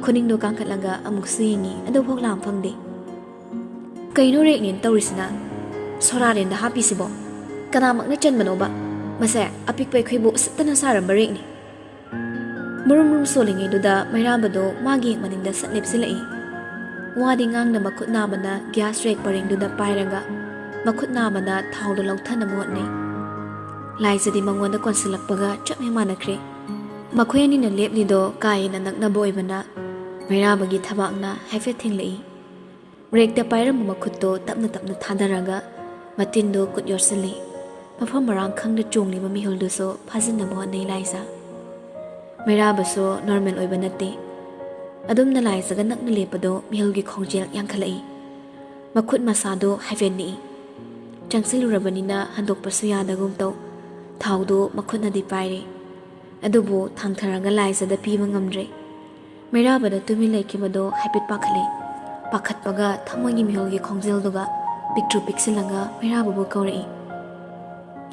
ꯈꯨꯅꯤꯡꯗꯣ ꯀꯥꯡꯈꯠꯂꯒ ꯑꯃꯨꯛꯁꯨ ꯌꯦꯡꯉꯤ, ꯑꯗꯨꯐꯥꯎ ꯂꯥꯝ ꯐꯪꯗꯦ꯫ "ꯀꯩꯅꯣ ꯔꯦꯛꯅꯦꯅ ꯇꯧꯔꯤꯁꯤꯅ? ꯁꯣꯔꯥꯔꯦꯟꯗ ꯍꯥꯞꯄꯤꯁꯤꯕꯣ? ꯀꯅꯥꯃꯛꯅ ꯆꯟꯕꯅꯣꯕ? ꯃꯁꯦ ꯑꯄꯤꯛꯄ ꯑꯩꯈꯣꯏꯕꯨ ꯎꯁꯤꯠꯇꯅ ꯁꯥꯔꯝꯕ ꯔꯦꯛꯅꯤ꯫" ꯃꯨꯔꯨꯝ ꯃꯨꯔꯨꯝ ꯁꯣꯜꯂꯤꯉꯩꯗꯨꯗ ꯃꯩꯔꯥꯕꯗꯣ ꯃꯥꯒꯤ ꯍꯦꯛ ꯃꯅꯤꯡꯗ ꯁꯠ ꯂꯦꯞꯁꯤꯜꯂꯛꯏ꯫ ꯋꯥꯗꯤ ꯉꯥꯡꯅ ꯃꯈꯨꯠ ꯅꯥꯕꯅ ꯒ꯭ꯌꯥꯁ ꯔꯦꯛ ꯄꯔꯦꯡꯗꯨꯗ ꯄꯥꯏꯔꯒ ꯃꯈꯨꯠ ꯅꯥꯕꯅ ꯊꯥꯎꯗꯣ ꯂꯧꯊꯅꯕ ꯍꯣꯠꯅꯩ꯫ ꯂꯥꯏꯖꯗꯤ ꯃꯉꯣꯟꯗ ꯀꯣꯟꯁꯤꯜꯂꯛꯄꯒ ꯆꯞ ꯍꯦꯛ ꯃꯥꯟꯅꯈ꯭ꯔꯦ꯫ ꯃꯈꯣꯏ ꯑꯅꯤꯅ ꯂꯦꯞꯂꯤꯗꯣ ꯀꯥ ꯍꯦꯟꯅ ꯅꯛꯅꯕ ꯑꯣꯏꯕꯅ ꯃꯩꯔꯥꯕꯒꯤ ꯊꯕꯥꯛꯅ ꯍꯥꯏꯐꯦꯠ ꯊꯦꯡꯂꯛꯏ꯫ ꯔꯦꯛꯇ ꯄꯥꯏꯔꯝꯕ ꯃꯈꯨꯠꯇꯣ ꯇꯞꯅ ꯇꯞꯅ ꯊꯥꯗꯔꯒ ꯃꯇꯤꯟꯗꯣ ꯀꯨꯠ ꯌꯣꯠꯁꯤꯜꯂꯤ꯫ ꯃꯐꯝ ꯃꯔꯥꯡ ꯈꯪꯗ ꯆꯣꯡꯂꯤꯕ ꯃꯤꯍꯨꯜꯗꯨꯁꯨ ꯐꯥꯖꯤꯟꯅꯕ ꯍꯣꯠꯅꯩ ꯂꯥꯏꯖ꯫ ꯃꯩꯔꯥꯕꯁꯨ ꯅꯣꯔꯃꯦꯜ ꯑꯣꯏꯕ ꯅꯠꯇꯦ꯫ ꯑꯗꯨꯝꯅ ꯂꯥꯏꯖꯒ ꯅꯛꯅ ꯂꯦꯞꯄꯗꯣ ꯃꯤꯍꯨꯜꯒꯤ ꯈꯣꯡꯖꯦꯜ ꯌꯥꯡꯈꯠꯂꯛꯏ꯫ ꯃꯈꯨꯠ ꯃꯁꯥꯗꯣ ꯍꯥꯏꯐꯦꯠ ꯅꯤꯛꯏ꯫ ꯆꯪꯁꯤꯜꯂꯨꯔꯕꯅꯤꯅ ꯍꯟꯗꯣꯛꯄꯁꯨ ꯌꯥꯗꯒꯨꯝ ꯇꯧ꯫ ꯊꯥꯎꯗꯣ ꯃꯈꯨꯠꯅꯗꯤ ꯄꯥꯏꯔꯦ꯫ ꯑꯗꯨꯕꯨ ꯊꯥꯡꯊꯔꯒ ꯂꯥꯏꯖꯗ ꯄꯤꯕ ꯉꯝꯗ꯭ꯔꯦ꯫ ꯃꯩꯔꯥꯕꯗ ꯇꯨꯃꯤꯟ ꯂꯩꯈꯤꯕꯗꯣ ꯍꯥꯏꯐꯦꯠ ꯄꯥꯈꯠꯂꯦ꯫ ꯄꯥꯈꯠꯄꯒ ꯊꯃꯣꯏꯒꯤ ꯃꯤꯍꯨꯜꯒꯤ ꯈꯣꯡꯖꯦꯜꯗꯨꯒ ꯄꯤꯛꯇ꯭ꯔꯨ ꯄꯤꯛꯁꯤꯜꯂꯒ ꯃꯩꯔꯥꯕꯕꯨ ꯀꯧꯔꯛꯏ꯫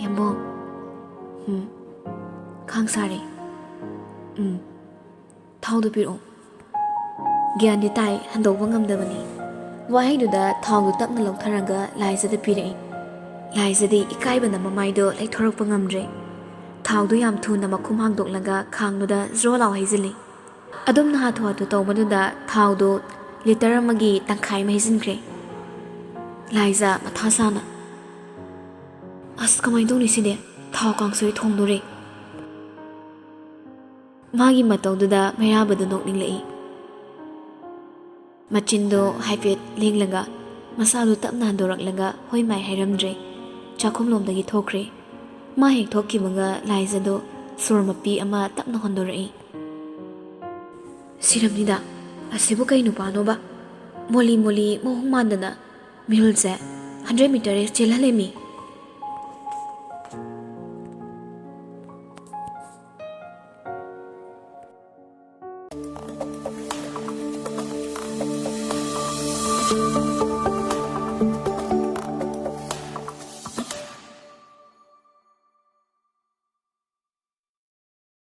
"ꯌꯥꯝꯕꯣꯡ꯫" "ꯎꯝ꯫" "ꯈꯥꯡ ꯁꯥꯔꯦ꯫" "ꯎꯝ꯫ ꯊꯥꯎꯗꯨ ꯄꯤꯔꯛꯑꯣ꯫" ꯒ꯭ꯌꯥꯟꯗꯤ ꯇꯥꯏ, ꯍꯟꯗꯣꯛꯄ ꯉꯝꯗꯕꯅꯤ꯫ ꯋꯥꯍꯩꯗꯨꯗ ꯊꯥꯎꯗꯨ ꯇꯞꯅ ꯂꯧꯊꯔꯒ ꯂꯥꯏꯖꯗ ꯄꯤꯔꯛꯏ꯫ ꯂꯥꯏꯖꯗꯤ ꯏꯀꯥꯏꯕꯅ ꯃꯃꯥꯏꯗꯣ ꯂꯩꯊꯣꯔꯛꯄ ꯉꯝꯗ꯭ꯔꯦ꯫ ꯊꯥꯎꯗꯨ ꯌꯥꯝ ꯊꯨꯅ ꯃꯈꯨꯝ ꯍꯥꯡꯗꯣꯛꯂꯒ ꯈꯥꯡꯗꯨꯗ ꯖ꯭ꯔꯣ ꯂꯥꯎ ꯍꯩꯖꯤꯜꯂꯤ꯫ ꯑꯗꯨꯝꯅ ꯍꯥꯊꯨ ꯍꯥꯊꯨ ꯇꯧꯕꯗꯨꯗ ꯊꯥꯎꯗꯨ ꯂꯤꯇꯔ ꯑꯃꯒꯤ ꯇꯪꯈꯥꯏ ꯑꯃ ꯍꯩꯖꯤꯟꯈ꯭ꯔꯦ꯫ ꯂꯥꯏꯖ ꯃꯊꯥ ꯁꯥꯅ, "ꯑꯁ, ꯀꯃꯥꯏꯅ ꯇꯧꯅꯤ ꯁꯤꯗꯤ? ꯊꯥꯎ ꯀꯥꯡꯁꯣꯏ ꯊꯣꯡꯗꯣꯔꯦ꯫" ꯃꯥꯒꯤ ꯃꯇꯧꯗꯨꯗ ꯃꯩꯔꯥꯕꯗꯨ ꯅꯣꯛꯅꯤꯡꯂꯛꯏ꯫ ꯃꯆꯤꯟꯗꯣ ꯍꯥꯏꯐꯦꯠ ꯂꯦꯡꯂꯒ ꯃꯁꯥꯗꯨ ꯇꯞꯅ ꯍꯟꯗꯣꯔꯛꯂꯒ ꯍꯣꯏ ꯃꯥꯏ ꯍꯥꯏꯔꯝꯗ꯭ꯔꯦ꯫ ꯆꯥꯛꯈꯨꯝꯂꯣꯝꯗꯒꯤ ꯊꯣꯛꯈ꯭ꯔꯦ꯫ ꯃꯥ ꯍꯦꯛ ꯊꯣꯛꯈꯤꯕꯒ ꯂꯥꯏꯖꯗꯣ ꯁꯣꯔ ꯃꯄꯤ ꯑꯃ ꯇꯞꯅ ꯍꯣꯟꯗꯣꯔꯛꯏ꯫ "ꯁꯤꯔꯝꯅꯤꯗ, ꯑꯁꯤꯕꯨ ꯀꯩ ꯅꯨꯄꯥꯅꯣꯕ? ꯃꯣꯂꯤ ꯃꯣꯂꯤ ꯃꯑꯣꯡ ꯃꯥꯟꯗꯅ ꯃꯤꯍꯨꯜꯁꯦ ꯍꯟꯗ꯭ꯔꯦꯠ ꯃꯤꯇꯔ ꯔꯦꯁ ꯆꯦꯜꯍꯜꯂꯦꯃꯤ꯫